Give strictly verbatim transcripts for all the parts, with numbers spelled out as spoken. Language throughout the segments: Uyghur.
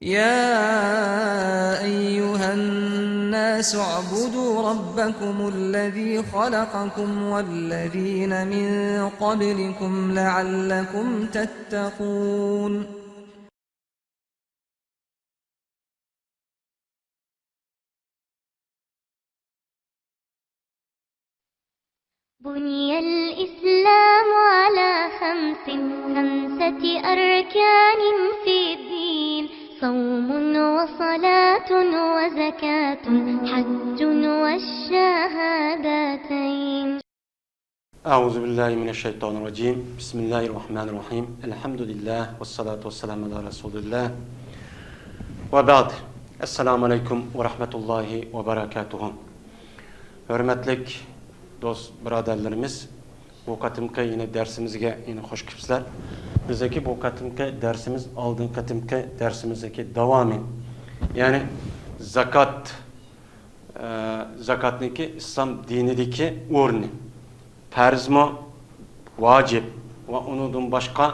يا أيها الناس اعبدوا ربكم الذي خلقكم والذين من قبلكم لعلكم تتقون. بني الإسلام على خمس، خمسة أركان في الدين، صوم وصلاة وزكاة حج والشهادتين. أعوذ بالله من الشيطان الرجيم. بسم الله الرحمن الرحيم. الحمد لله والصلاة والسلام على رسول الله. وبعد. السلام عليكم ورحمة الله وبركاته. ھۆرمەتلىك دوست بۇرادەرلىرىمىز، بۇ قېتىمقى يەنە دەرسىمىزگە يەنە خوش كېلىپسىلەر. بىزدىكى بۇ قېتىمقى دەرسىمىز ئالدىنقى قېتىمقى دەرسىمىزدىكى داۋامى. يەنى زاكات، ئە، زاكاتنىڭكى ئىسلام دىنىدىكى ئورنى. پەرزمۇ، ۋاجىپ ۋە ئۇنىڭدىن باشقا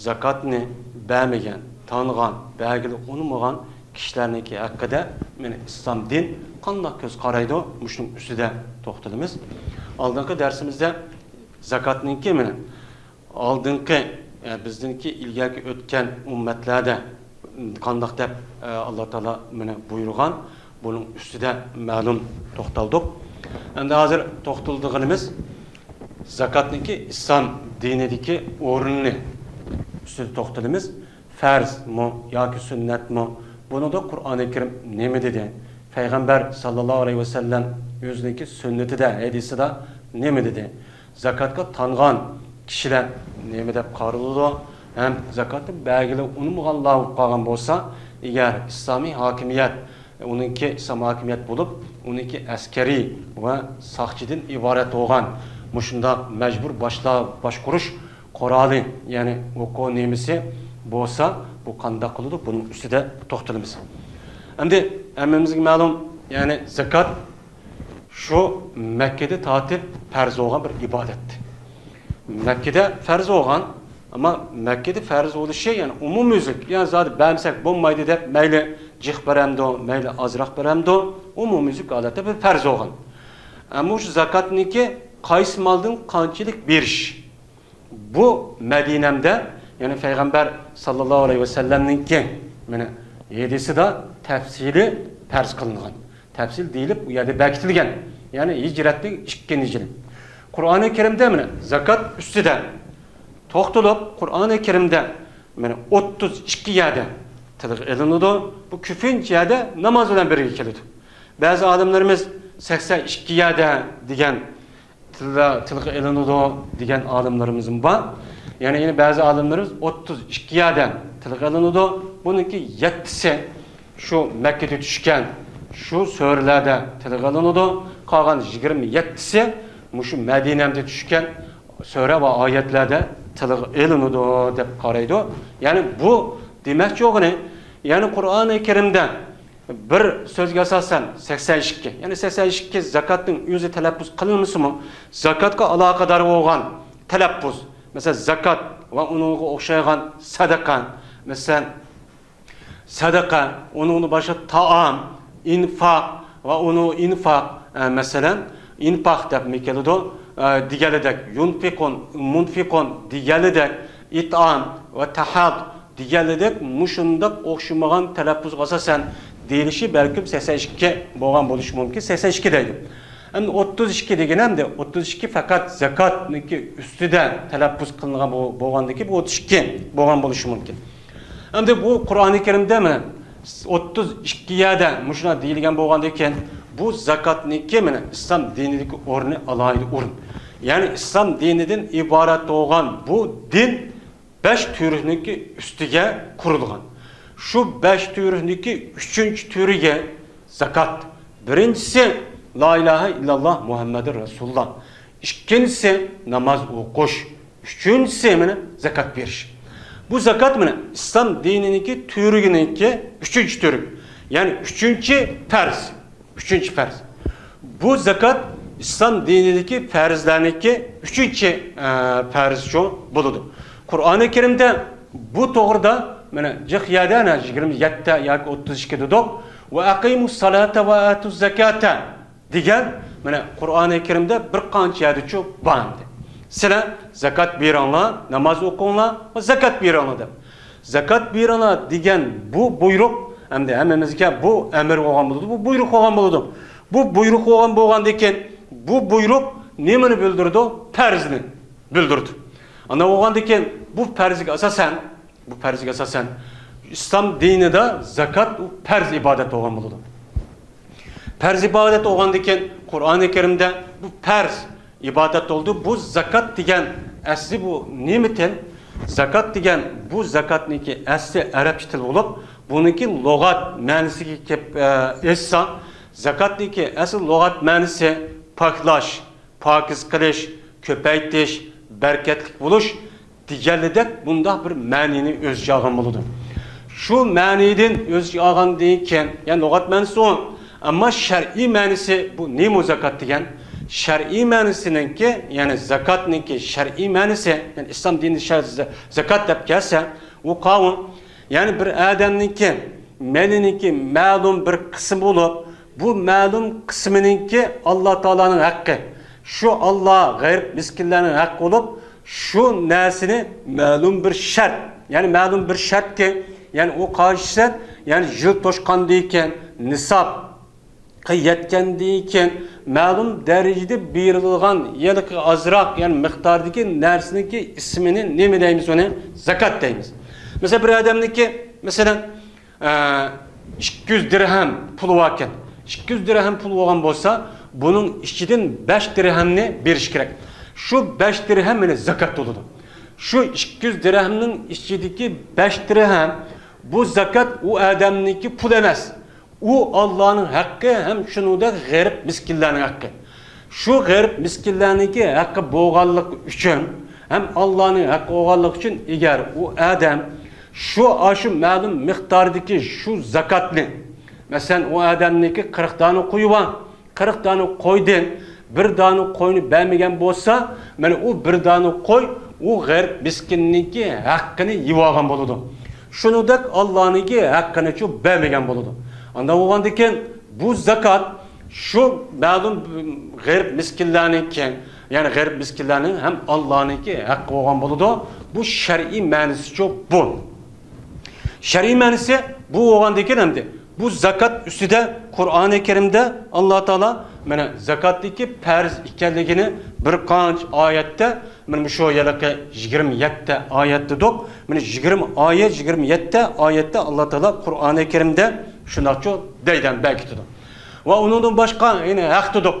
زاكاتنى بەرمىگەن، تانغان، بەرگىلى ئۇنىمىغان كىشىلەرنىڭكى ھەققىدە مانا ئىسلام دىن قانداق كۆز قارايدۇ، مۇشۇنىڭ ئۈستىدە توختىلىمىز. ئالدىنقى دەرسىمىزدە زاكاتنىڭكى مانا ئالدىنقى، ئە، بىزدىنكى ئىلگەركى ئۆتكەن ئۈممەتلەردە قانداق دەپ، ئە، ئاللا تائالا مانا بۇيرۇغان، بۇنىڭ ئۈستىدە مەلۇم توختالدۇق. ئەمدى ھازىر توختىلىدىغىنىمىز زاكاتنىڭكى ئىسلام دىنىدىكى ئورنىنى ئۈستىدە توختىلىمىز. پەرزمۇ ياكى سۈننەتمۇ؟ بۇنىڭدا قۇرئانى كەرىم نېمە دېدى؟ پەيغەمبەر ساللاللاھۇ ئەلەيھى ۋەسەللەم ئۆزىنىڭكى سۈننىتىدە، ھەدىسىدە نېمە دېدى؟ زاكاتقا تانغان كىشىلەر نېمە دەپ قارىلىدۇ؟ ھەم زاكاتنى بەرگىلى ئۇنىمىغانلار بولۇپ قالغان بولسا، ئەگەر ئىسلامىي ھاكىمىيەت، ئۇنىڭكى ئىسلام ھاكىمىيەت بولۇپ، ئۇنىڭكى ئەسكەرىي ۋە ساقچىدىن ئىبارەت بولغان مۇشۇنداق مەجبۇر باشلاپ باشقۇرۇش قورالى، يەنى ئوقۇ نېمىسى بولسا، بۇ قانداق قىلىدۇ؟ بۇنىڭ ئۈستىدە توختىلىمىز. ئەمدى ھەممىمىزگە مەلۇم، يەنى زاكات شۇ مەككىدە تارتىپ پەرز بولغان بىر ئىبادەت. مەككىدە پەرز بولغان، ئەمما مەككىدە پەرز بولۇشى، يەنى ئومۇميۈزلۈك، يەنى زادى بەرمىسەك بولمايدۇ دەپ، مەيلى جىق بېرەمدۇ، مەيلى ئازراق بېرەمدۇ، ئومۇميۈزلۈك ھالەتتە بىر پەرز بولغان. ئەمما شۇ زاكاتنىڭكى قايسى مالدىن قانچىلىك بېرىش؟ بۇ مەدىنەمدە، يەنى پەيغەمبەر ساللاللاھۇ ئەلەيھى ۋەسەللەمنىڭكى، مانا، ھەدىسىدە تەپسىلىي پەرز قىلىنغان. تەپسىل دېيىلىپ، ئۇ يەردە بېكىتىلگەن. يەنى ھىجرەتنىڭ ئىككىنچى يىلى. قۇرئانى كەرىمدە، مانا، زاكات ئۈستىدە توختىلىپ، قۇرئانى كەرىمدە، مانا، ئوتتۇز ئىككى يەردە تىلغا ئېلىنىدۇ. بۇ كۆپىنچە يەردە ناماز بىلەن بىرگە كېلىدۇ. بەزى ئالىملىرىمىز سەكسەن ئىككى يەردە دېگەن تىلدا، تىلغا ئېلىنىدۇ دېگەن ئالىملىرىمىزمۇ بار. يەنە، يەنە بەزى ئالىملىرىمىز ئوتتۇز ئىككى يەردە تىلغا ئېلىنىدۇ. بۇنىڭكى يەتتىسى شۇ مەككىدە چۈشكەن شۇ سۈرىلەردە تىلغا ئېلىنىدۇ. قالغان يىگىرمە يەتتىسى مۇشۇ مەدىنەمدە چۈشكەن سۈرە ۋە ئايەتلەردە تىلغا ئېلىنىدۇ دەپ قارايدۇ. يەنى بۇ دېمەكچى بولغىنى، يەنى قۇرئانى كەرىمدە بىر سۆزگە ئاساسەن سەكسەن ئىككى، يەنى سەكسەن ئىككى زاكاتنىڭ ئۆزى تەلەپپۇز قىلىنمىسىمۇ، زاكاتقا ئالاقىدار بولغان تەلەپپۇز، مەسىلەن، زاكات ۋە ئۇنىڭغا ئوخشايدىغان سەدىقە، مەسىلەن، سەدىقە، ئۇنىڭدىن باشقا تائام، ئىنفاق ۋە ئۇنىڭ ئىنفاق، ئە، مەسىلەن، ئىنفاق دەپمۇ كېلىدۇ، ئە، دېگەنلىدەك، يۇنفىقۇن، مۇنفىقۇن دېگەنلىدەك، ئىتئام ۋە تەھەد دېگەنلىدەك مۇشۇنداق ئوخشىمىغان تەلەپپۇزغا ئاساسەن دېيىلىشى بەلكىم سەكسەن ئىككى بولغان بولۇشى مۇمكىن، سەكسەن ئىككى دەيدۇ. ئەمدى ئوتتۇز ئىككى دېگىنى ئەمدى ئوتتۇز ئىككى پەقەت زاكاتنىڭكى ئۈستىدە تەلەپپۇز قىلىنغان بو-، بولغاندىكى بۇ ئوتتۇز ئىككى بولغان بولۇشى مۇمكىن. ئەمدى بۇ قۇرئانى كەرىمدە مانا ئوتتۇز ئىككى يەردە مۇشۇنداق دېيىلگەن بولغاندىكىن، بۇ زاكاتنىڭكى مانا ئىسلام دىنىدىكى ئورنى ئالاھىدە ئورۇن. يەنى ئىسلام دىنىدىن ئىبارەت بولغان بۇ دىن بەش تۈۋرۈكنىڭكى ئۈستىگە قۇرۇلغان. شۇ بەش تۈۋرۈكنىڭكى ئۈچىنچى تۈۋرۈكى زاكات. بىرىنچىسى، لا ئىلاھە ئىللاللا مۇھەممەدۇر رەسۇلۇللا. ئىككىنچىسى، ناماز ئوقۇش. ئۈچىنچىسى، مانا، زاكات بېرىش. بۇ زاكات، مانا، ئىسلام دىنىنىڭكى تۈۋرۈكىنىڭكى ئۈچىنچى تۈۋرۈك. يەنى ئۈچىنچى پەرز. ئۈچىنچى پەرز. بۇ زاكات ئىسلام دىنىدىكى پەرزلەرنىڭكى ئۈچىنچى، ئە، پەرز شۇ بولىدۇ. قۇرئانى كەرىمدە بۇ توغرىدا مانا جىق يەردە، ئەنە، يىگىرمە يەتتە ياكى ئوتتۇز ئىككى دېدۇق. ۋە ئەقىمۇس سالاتا ۋە ئاتۇز زاكاتا دېگەن، مانا، قۇرئانى كەرىمدە بىر قانچە يەردىچۇ بار ئەمدى. سىلەر زاكات بېرىڭلار، ناماز ئوقۇڭلار ۋە زاكات بېرىڭلار دەپ. زاكات بېرىڭلار دېگەن بۇ بۇيرۇق، ئەمدى ھەممىمىزگە بۇ ئەمىر بولغان بولىدۇ، بۇ بۇيرۇق بولغان بولىدۇ. بۇ بۇيرۇق بولغان بولغاندىن كېيىن، بۇ بۇيرۇق نېمىنى بىلدۈرىدۇ؟ پەرزنى بىلدۈرىدۇ. ئانداق بولغاندىن كېيىن، بۇ پەرزگە ئاساسەن، بۇ پەرزگە ئاساسەن، ئىسلام دىنىدا زاكات ئۇ پەرز ئىبادەت بولغان بولىدۇ. پەرز ئىبادەت بولغاندىن كېيىن، قۇرئانى كەرىمدە بۇ پەرز ئىبادەت بولدى. بۇ زاكات دېگەن ئەسلى بۇ نېمىتىن؟ زاكات دېگەن، بۇ زاكاتنىڭكى ئەسلى ئەرەبچە تىل بولۇپ، بۇنىڭكى لۇغەت مەنىسىگە كەپ، ئە، ئېيتسا، زاكاتنىڭكى ئەسلى لۇغەت مەنىسى پاكلاش، پاكىز قىلىش، كۆپەيتىش، بەرىكەتلىك بولۇش دېگەنلىدەك بۇنداق بىر مەنىنى ئۆز ئىچىگە ئالغان بولىدۇ. شۇ مەنىدىن ئۆز ئىچىگە ئالغاندىن كېيىن، يەنى لۇغەت مەنىسى ئۇ، ئەمما شەرئىي مەنىسى بۇ نېمە زاكات دېگەن؟ شەرئىي مەنىسىنىڭكى، يەنى زاكاتنىڭكى شەرئىي مەنىسى، يەنى ئىسلام دىنى شەر-، زاكات دەپ كەلسە، ئۇ قاۋۇن، يەنى بىر ئادەمنىڭكى مېلىنىڭكى مەلۇم بىر قىسمى بولۇپ، بۇ مەلۇم قىسمىنىڭكى ئاللا تائالانىڭ ھەققى، شۇ ئاللا غېرىب مىسكىنلەرنىڭ ھەققى بولۇپ، شۇ نەرسىنى مەلۇم بىر شەرت، يەنى مەلۇم بىر شەرتكى، يەنى ئۇ قايسى شەرت؟ يەنى يىل توشقاندىن كېيىن، نىسابقا يەتكەندىن كېيىن، مەلۇم دەرىجىدە بېرىلىدىغان، يەنى ئازراق، يەنى مىقداردىكى نەرسىنىڭكى ئىسمىنى نېمە دەيمىز؟ ئۇنى زاكات دەيمىز. مەسىلەن، بىر ئادەمنىڭكى، مەسىلەن، ئە، ئىككى يۈز دىرھەم پۇلى باركەن. ئىككى يۈز دىرھەم پۇلى بولغان بولسا، بۇنىڭ ئىچىدىن بەش دىرھەمنى بېرىش كېرەك. شۇ بەش دىرھەم مانا زاكات بولىدۇ. شۇ ئىككى يۈز دىرھەمنىڭ ئىچىدىكى بەش دىرھەم، بۇ زاكات ئۇ ئادەمنىڭكى پۇلى ئەمەس. ئۇ ئاللانىڭ ھەققى ھەم شۇنىڭدەك غېرىب مىسكىنلەرنىڭ ھەققى. شۇ غېرىب مىسكىنلەرنىڭكى ھەققى بولغانلىقى ئۈچۈن ھەم ئاللانىڭ ھەققى بولغانلىقى ئۈچۈن، ئەگەر ئۇ ئادەم شۇ، ئاشۇ مەلۇم مىقداردىكى شۇ زاكاتنى، مەسىلەن، ئۇ ئادەمنىڭكى قىرىق دانە قويى بار، قىرىق دانە قويدىن بىر دانە قوينى بەرمىگەن بولسا، مانا ئۇ بىر دانە قوي ئۇ غېرىب مىسكىننىڭكى ھەققىنى يېۋالغان بولىدۇ. شۇنىڭدەك ئاللانىڭكى ھەققىنىچۇ بەرمىگەن بولىدۇ. ئانداق بولغاندىكىن بۇ زاكات شۇ مەلۇم غېرىب مىسكىنلەرنىڭكى، يەنى غېرىب مىسكىنلەرنىڭ ھەم ئاللانىڭكى ھەققى بولغان بولىدۇ. بۇ شەرئىي مەنىسىچۇ بۇ. شەرئىي مەنىسى بۇ بولغاندىكىن ئەمدى بۇ زاكات ئۈستىدە قۇرئانى كەرىمدە ئاللا تائالا مانا زاكاتتىكى پەرز ئىكەنلىكىنى بىر قانچە ئايەتتە، مانا مۇشۇ ھېلىقى يىگىرمە يەتتە ئايەت دېدۇق. مانا يىگىرمە ئايەت، يىگىرمە يەتتە ئايەتتە ئاللا تائالا قۇرئانى كەرىمدە شۇنداقچۇ دەيدۇ، بەركىتىدۇ. ۋە ئۇنىڭدىن باشقا يەنە ھەق دېدۇق.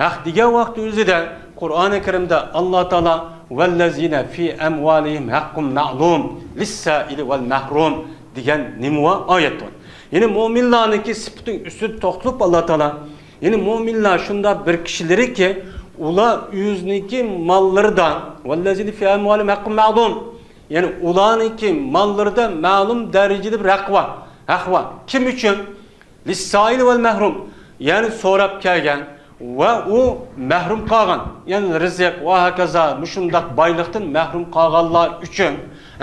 ھەق دېگەن ۋاقىت ئۆزىدە قۇرئانى كەرىمدە ئاللا تائالا «ۋەللەزىنە فى ئەمۋالىھىم ھەققۇن مەئلۇم لىسسائىلى ۋەل مەھرۇم» دېگەن نېمە بار؟ ئايەت بار. يەنى مۆمىنلارنىڭكى سۈپىتىنىڭ ئۈستىدە توختىلىپ ئاللا تائالا، يەنى مۆمىنلار شۇنداق بىر كىشىلىرىكى، ئۇلار ئۆزىنىڭكى ماللىرىدا، «ۋەللەزىنە فى ئەمۋالىھىم ھەققۇن مەئلۇم»، يەنى ئۇلارنىڭكى ماللىرىدا مەلۇم دەرىجىدە بىر ھەق بار. ھەق بار. كىم ئۈچۈن؟ لىسسائىل ۋەل مەھرۇم، يەنى سوراپ كەلگەن ۋە ئۇ مەھرۇم قالغان، يەنى رىزىق ۋە ھاكازا مۇشۇنداق بايلىقتىن مەھرۇم قالغانلار ئۈچۈن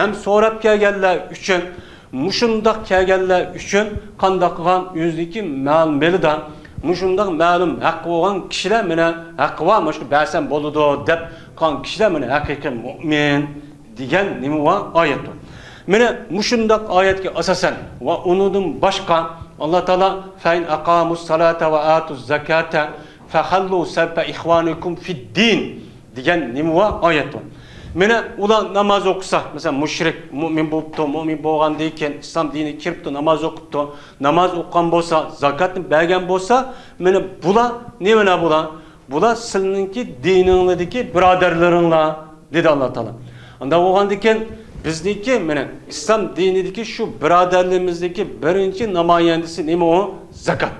ھەم سوراپ كەلگەنلەر ئۈچۈن، مۇشۇنداق كەلگەنلەر ئۈچۈن قانداق قىلغان؟ ئۆزىنىڭكى مال-مېلىدا مۇشۇنداق مەلۇم ھەققى بولغان كىشىلەر مانا ھەققى بار، مانا شۇنى بەرسەم بولىدۇ دەپ قالغان كىشىلەر مانا ھەقىقىي مۆمىن دېگەن نېمە بار؟ ئايەتتۇر. مانا مۇشۇنداق ئايەتكە ئاساسەن ۋە ئۇنىڭدىن باشقا ئاللا تائالا «فەئىن ئەقامۇس سالاتا ۋە ئاتۇز زاكاتا فەخەللۇ سەۋبە ئىخۋانىكۇم فىددىن» دېگەن نېمە بار؟ ئايەت بار. مانا ئۇلار ناماز ئوقۇسا، مەسىلەن، مۇشرىك، مۆمىن بوپتۇ، مۆمىن بولغاندىن كېيىن ئىسلام دىنىگە كىرىپتۇ، ناماز ئوقۇپتۇ، ناماز ئوقۇغان بولسا، زاكاتنى بەرگەن بولسا، مانا بۇلار نېمىلەر بۇلار؟ بۇلار سىلىنىڭكى دىنىڭلاردىكى بۇرادەرلىرىڭلار، دېدى ئاللا تائالا. ئانداق بولغاندىكىن بىزنىڭكى، مانا ئىسلام دىنىدىكى شۇ بۇرادەرلىرىمىزدىكى بىرىنچى نامايەندىسى نېمە ئۇ؟ زاكات.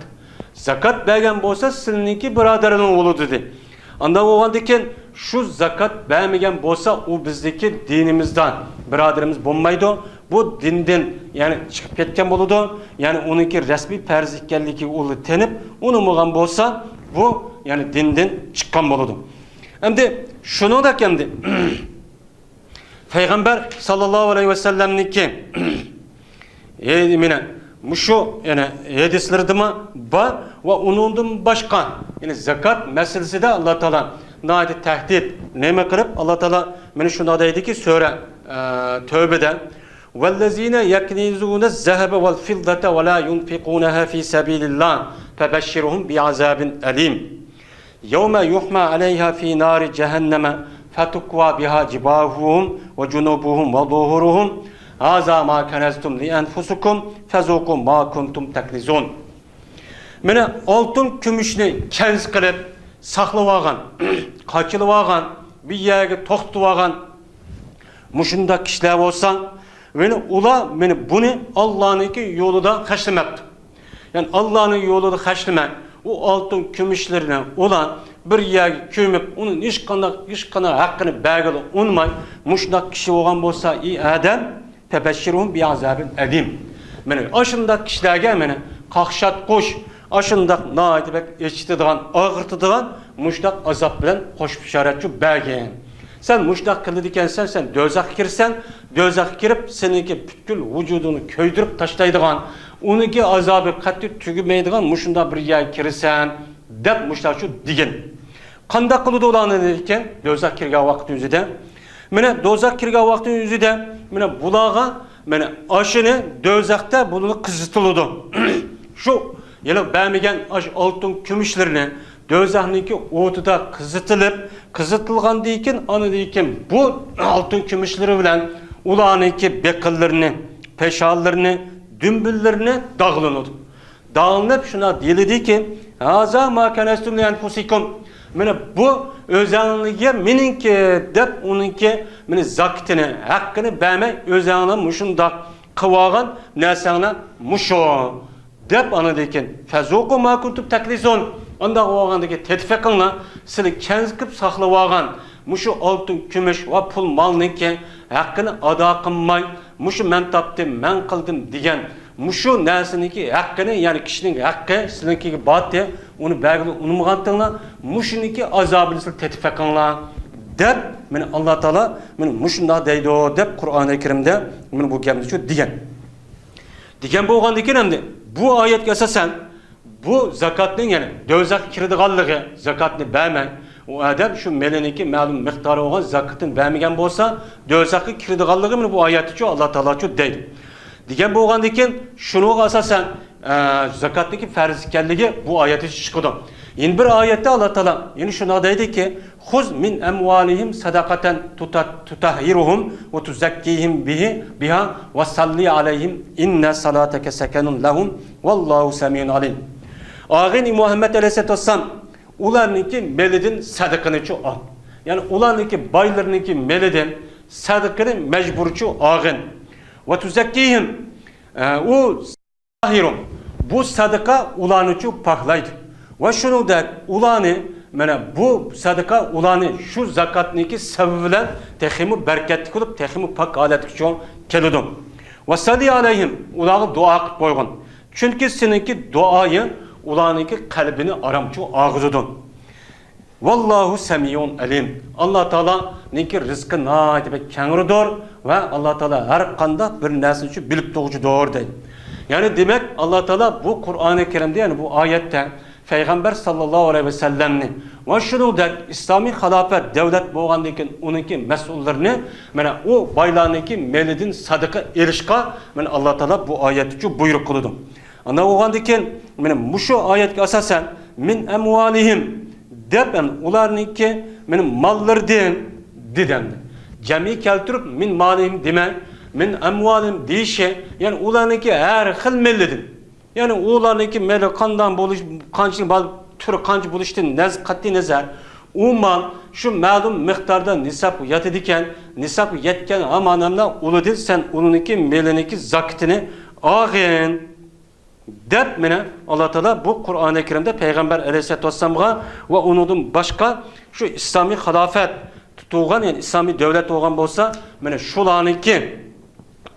زاكات بەرگەن بولسا سىلىنىڭكى بۇرادەرلىرىڭ بولىدۇ، دېدى. ئانداق بولغاندىكىن شۇ زاكات بەرمىگەن بولسا ئۇ بىزدىكى دىنىمىزدا بۇرادىرىمىز بولمايدۇ. بۇ دىندىن، يەنى چىقىپ كەتكەن بولىدۇ. يەنى ئۇنىڭكى رەسمىي پەرز ئىكەنلىكى ئۇنى تېنىپ، ئۇنىمىغان بولسا، بۇ، يەنى دىندىن چىققان بولىدۇ. ئەمدى شۇنىڭدەك ئەمدى پەيغەمبەر ساللاللاھۇ ئەلەيھى ۋەسەللەمنىڭكى ھەي، مانا مۇشۇ، يەنى ھەدىسلىرىدىمۇ بار ۋە ئۇنىڭدىن باشقا، يەنى زاكات مەسىلىسىدە ئاللا تائالا ناھايىتى تەھدىت نېمە قىلىپ، ئاللا تائالا مانا شۇنداق دەيدىكى، سۈرە، ئە، تەۋبىدە، والذين يكنزون الذهب والفضة ولا ينفقونها في سبيل الله فبشرهم بعذاب أليم. يوم يحمى عليها في نار جهنم فتكوى بها جباههم وجنوبهم وظهورهم، هذا ما كنزتم لأنفسكم فذوقوا ما كنتم تكنزون. مانا ئالتۇن كۈمۈشنى كەنز قىلىپ ساقلىۋالغان، قاچىلىۋالغان، بىر يەرگە توختىتىۋالغان مۇشۇنداق كىشىلەر بولسا، مانا ئۇلار مانا بۇنى ئاللانىڭكى يولىدا خەجلىمەپتۇ. يەنى ئاللانىڭ يولىدا خەجلىمەي، ئۇ ئالتۇن كۈمۈشلىرىنى ئۇلار بىر يەرگە كۆمۈپ، ئۇنىڭ ھېچقانداق، ھېچقانداق ھەققىنى بەرگىلى ئۇنىماي، مۇشۇنداق كىشى بولغان بولسا، ئى ئادەم، فبشرهم بعذاب أليم. مانا ئاشۇنداق كىشىلەرگە مانا قاقشاتقۇچ، ئاشۇنداق ناھايىتى بەك ئېچىتىدىغان، ئاغرىتىدىغان مۇشۇنداق ئازاب بىلەن خوش بېشارەتچۇ بەرگىن. سەن مۇشۇنداق قىلىدىكەنسەن، سەن دوزاخقا كىرىسەن، دوزاخقا كىرىپ، سېنىڭكى پۈتكۈل ۋۇجۇدۇڭنى كۆيدۈرۈپ تاشلايدىغان، ئۇنىڭكى ئازابى قەتئىي تۈگىمەيدىغان مۇشۇنداق بىر يەرگە كىرىسەن، دەپ مۇشۇنداق شۇ دېگەن. قانداق قىلىدۇ ئۇلارنى دېگەن، دوزاخقا كىرگەن ۋاقىتنىڭ ئۆزىدە. مانا دوزاخقا كىرگەن ۋاقىتنىڭ ئۆزىدە، مانا بۇلارغا، مانا ئاشۇنى دوزاختا بۇلارنى قىزىتىلىدۇ. شۇ ھېلىقى بەرمىگەن ئاشۇ ئالتۇن كۈمۈشلىرىنى دوزاخنىڭكى ئوتىدا قىزىتىلىپ، قىزىتىلغاندىن كېيىن، ئاندىن كېيىن بۇ ئالتۇن كۈمۈشلىرى بىلەن ئۇلارنىڭكى بېقىنلىرىنى، پېشانىلىرىنى، دۈمبىلىرىنى داغلىنىدۇ. داغلىنىپ شۇنداق دېيىلىدىكى، هذا ما كنزتم لأنفسكم. مانا بۇ ئۆزەڭلىگە مېنىڭكى دەپ ئۇنىڭكى مانا زاكىتىنى، ھەققىنى بەرمەي، ئۆزەڭلار مۇشۇنداق قىلىۋالغان نەرسەڭلار مۇشۇ. دەپ ئاندىن كېيىن، فذوقوا ما كنتم تكنزون. ئانداق بولغاندىن كېيىن تېتىپ بېقىڭلار، سىلەر كەنز قىلىپ ساقلىۋالغان مۇشۇ ئالتۇن، كۈمۈش ۋە پۇل مالنىڭكى ھەققىنى ئادا قىلماي، مۇشۇ مەن تاپتىم، مەن قىلدىم دېگەن مۇشۇ نەرسىنىڭكى ھەققىنى، يەنى كىشىنىڭ ھەققى سىلىڭكىگە بارتى، ئۇنى بەرگىلى ئۇنىمىغانتىڭلار، مۇشۇنىڭكى ئازابىنى سىلەر تېتىپ بېقىڭلار، دەپ، مانا ئاللا تائالا مانا مۇشۇنداق دەيدۇ، دەپ قۇرئانى كەرىمدە مانا بۇ گەپنى شۇ دېگەن. دېگەن بولغاندىكىن، ئەمدى بۇ ئايەتكە ئاساسەن، بۇ زاكاتنىڭ، يەنى دوزاخقا كىرىدىغانلىقى، زاكاتنى بەرمەي، ئۇ ئادەم شۇ مېلىنىڭكى مەلۇم مىقدارى بولغان زاكىتىنى بەرمىگەن بولسا، دوزاخقا كىرىدىغانلىقى مانا بۇ ئايەتتىچۇ، ئاللا تائالاچۇ دەيدۇ. دېگەن بولغاندىكىن، شۇنىڭغا ئاساسەن، ئە، زاكاتنىڭكى پەرز ئىكەنلىكى بۇ ئايەتتىچۇ چىقىدۇ. يەنە بىر ئايەتتە ئاللا تائالا يەنە شۇنداق دەيدىكى، خذ من أموالهم صدقة تطهرهم وتزكيهم بها وصل عليهم إن صلاتك سكن لهم والله سميع عليم. ئالغىن، ئى مۇھەممەد ئەلەيھىسسالاتۇ ۋەسسالام، ئۇلارنىڭكى مېلىدىن سەدىقىنىچۇ ئال. يەنى ئۇلارنىڭكى، بايلىرىنىڭكى مېلىدىن سەدىقىنى مەجبۇرچۇ ئالغىن. وتزكيهم، ئە، ئۇ تۇتەھھىرۇھۇم. بۇ سەدىقە ئۇلارنىچۇ پاكلايدۇ. ۋە شۇنىڭدەك ئۇلارنى، مانا بۇ سەدىقە ئۇلارنى شۇ زاكاتنىڭكى سەۋەبى بىلەن تېخىمۇ بەرىكەتلىك بولۇپ، تېخىمۇ پاك ھالەتكىچۇ كېلىدۇ. ۋە سەللى ئەلەيھىم، ئۇلارغا دۇئا قىلىپ قويغىن. چۈنكى سېنىڭكى دۇئايىڭ ئۇلارنىڭكى قەلبىنى ئارامچۇ ئالغۇزىدۇ. ۋاللاھۇ سەمىئۇن ئەلىم. ئاللا تائالانىڭكى رىزقى ناھايىتى بەك كەڭرىدۇر ۋە ئاللا تائالا ھەر قانداق بىر نەرسىنى شۇ بىلىپ تۇرغۇچىدۇر دەيدۇ. يەنى دېمەك، ئاللا تائالا بۇ قۇرئانى كەرىمدە، يەنى بۇ ئايەتتە پەيغەمبەر ساللاللاھۇ ئەلەيھى ۋەسەللەمنى ۋە شۇنىڭدەك ئىسلامىي خىلاپەت دەۋلەت بولغاندىن كېيىن ئۇنىڭكى مەسئۇللىرىنى، مانا ئۇ بايلارنىڭكى مېلىدىن سەدىقە ئېلىشقا، مانا ئاللا تائالا بۇ ئايەتتىچۇ بۇيرۇق قىلىدۇ. ئانداق بولغاندىكىن، مانا مۇشۇ ئايەتكە ئاساسەن، مىن ئەمۋالىھىم دەپ، ئەمدى ئۇلارنىڭكى مانا ماللىرىدىن دېدى ئەمدى. جەمئىي كەلتۈرۈپ، مىن مالىھىم دېمەي، مىن ئەمۋالىھىم دېيىشى، يەنى ئۇلارنىڭكى ھەر خىل مېلىدىن. يەنى ئۇلارنىڭكى مېلى قانداق بولۇش، قانچىلىك بار، تۈرى قانچە بولۇشىدىن نەز-، قەتئىي نەزەر، ئۇ مال شۇ مەلۇم مىقداردا نىسابقا يېتىدىكەن، نىسابقا يەتكەن ھامان ئەمدى ئۇلىدىن سەن ئۇلىنىڭكى مېلىنىڭكى زاكىتىنى ئالغىن. دەپ، مانا، ئاللا تائالا بۇ قۇرئانى كەرىمدە پەيغەمبەر ئەلەيھىسسالاتۇ ۋەسسالامغا ۋە ئۇنىڭدىن باشقا شۇ ئىسلامىي خىلاپەت تۇتۇلغان، يەنى ئىسلامىي دۆلەت بولغان بولسا، مانا، شۇلارنىڭكى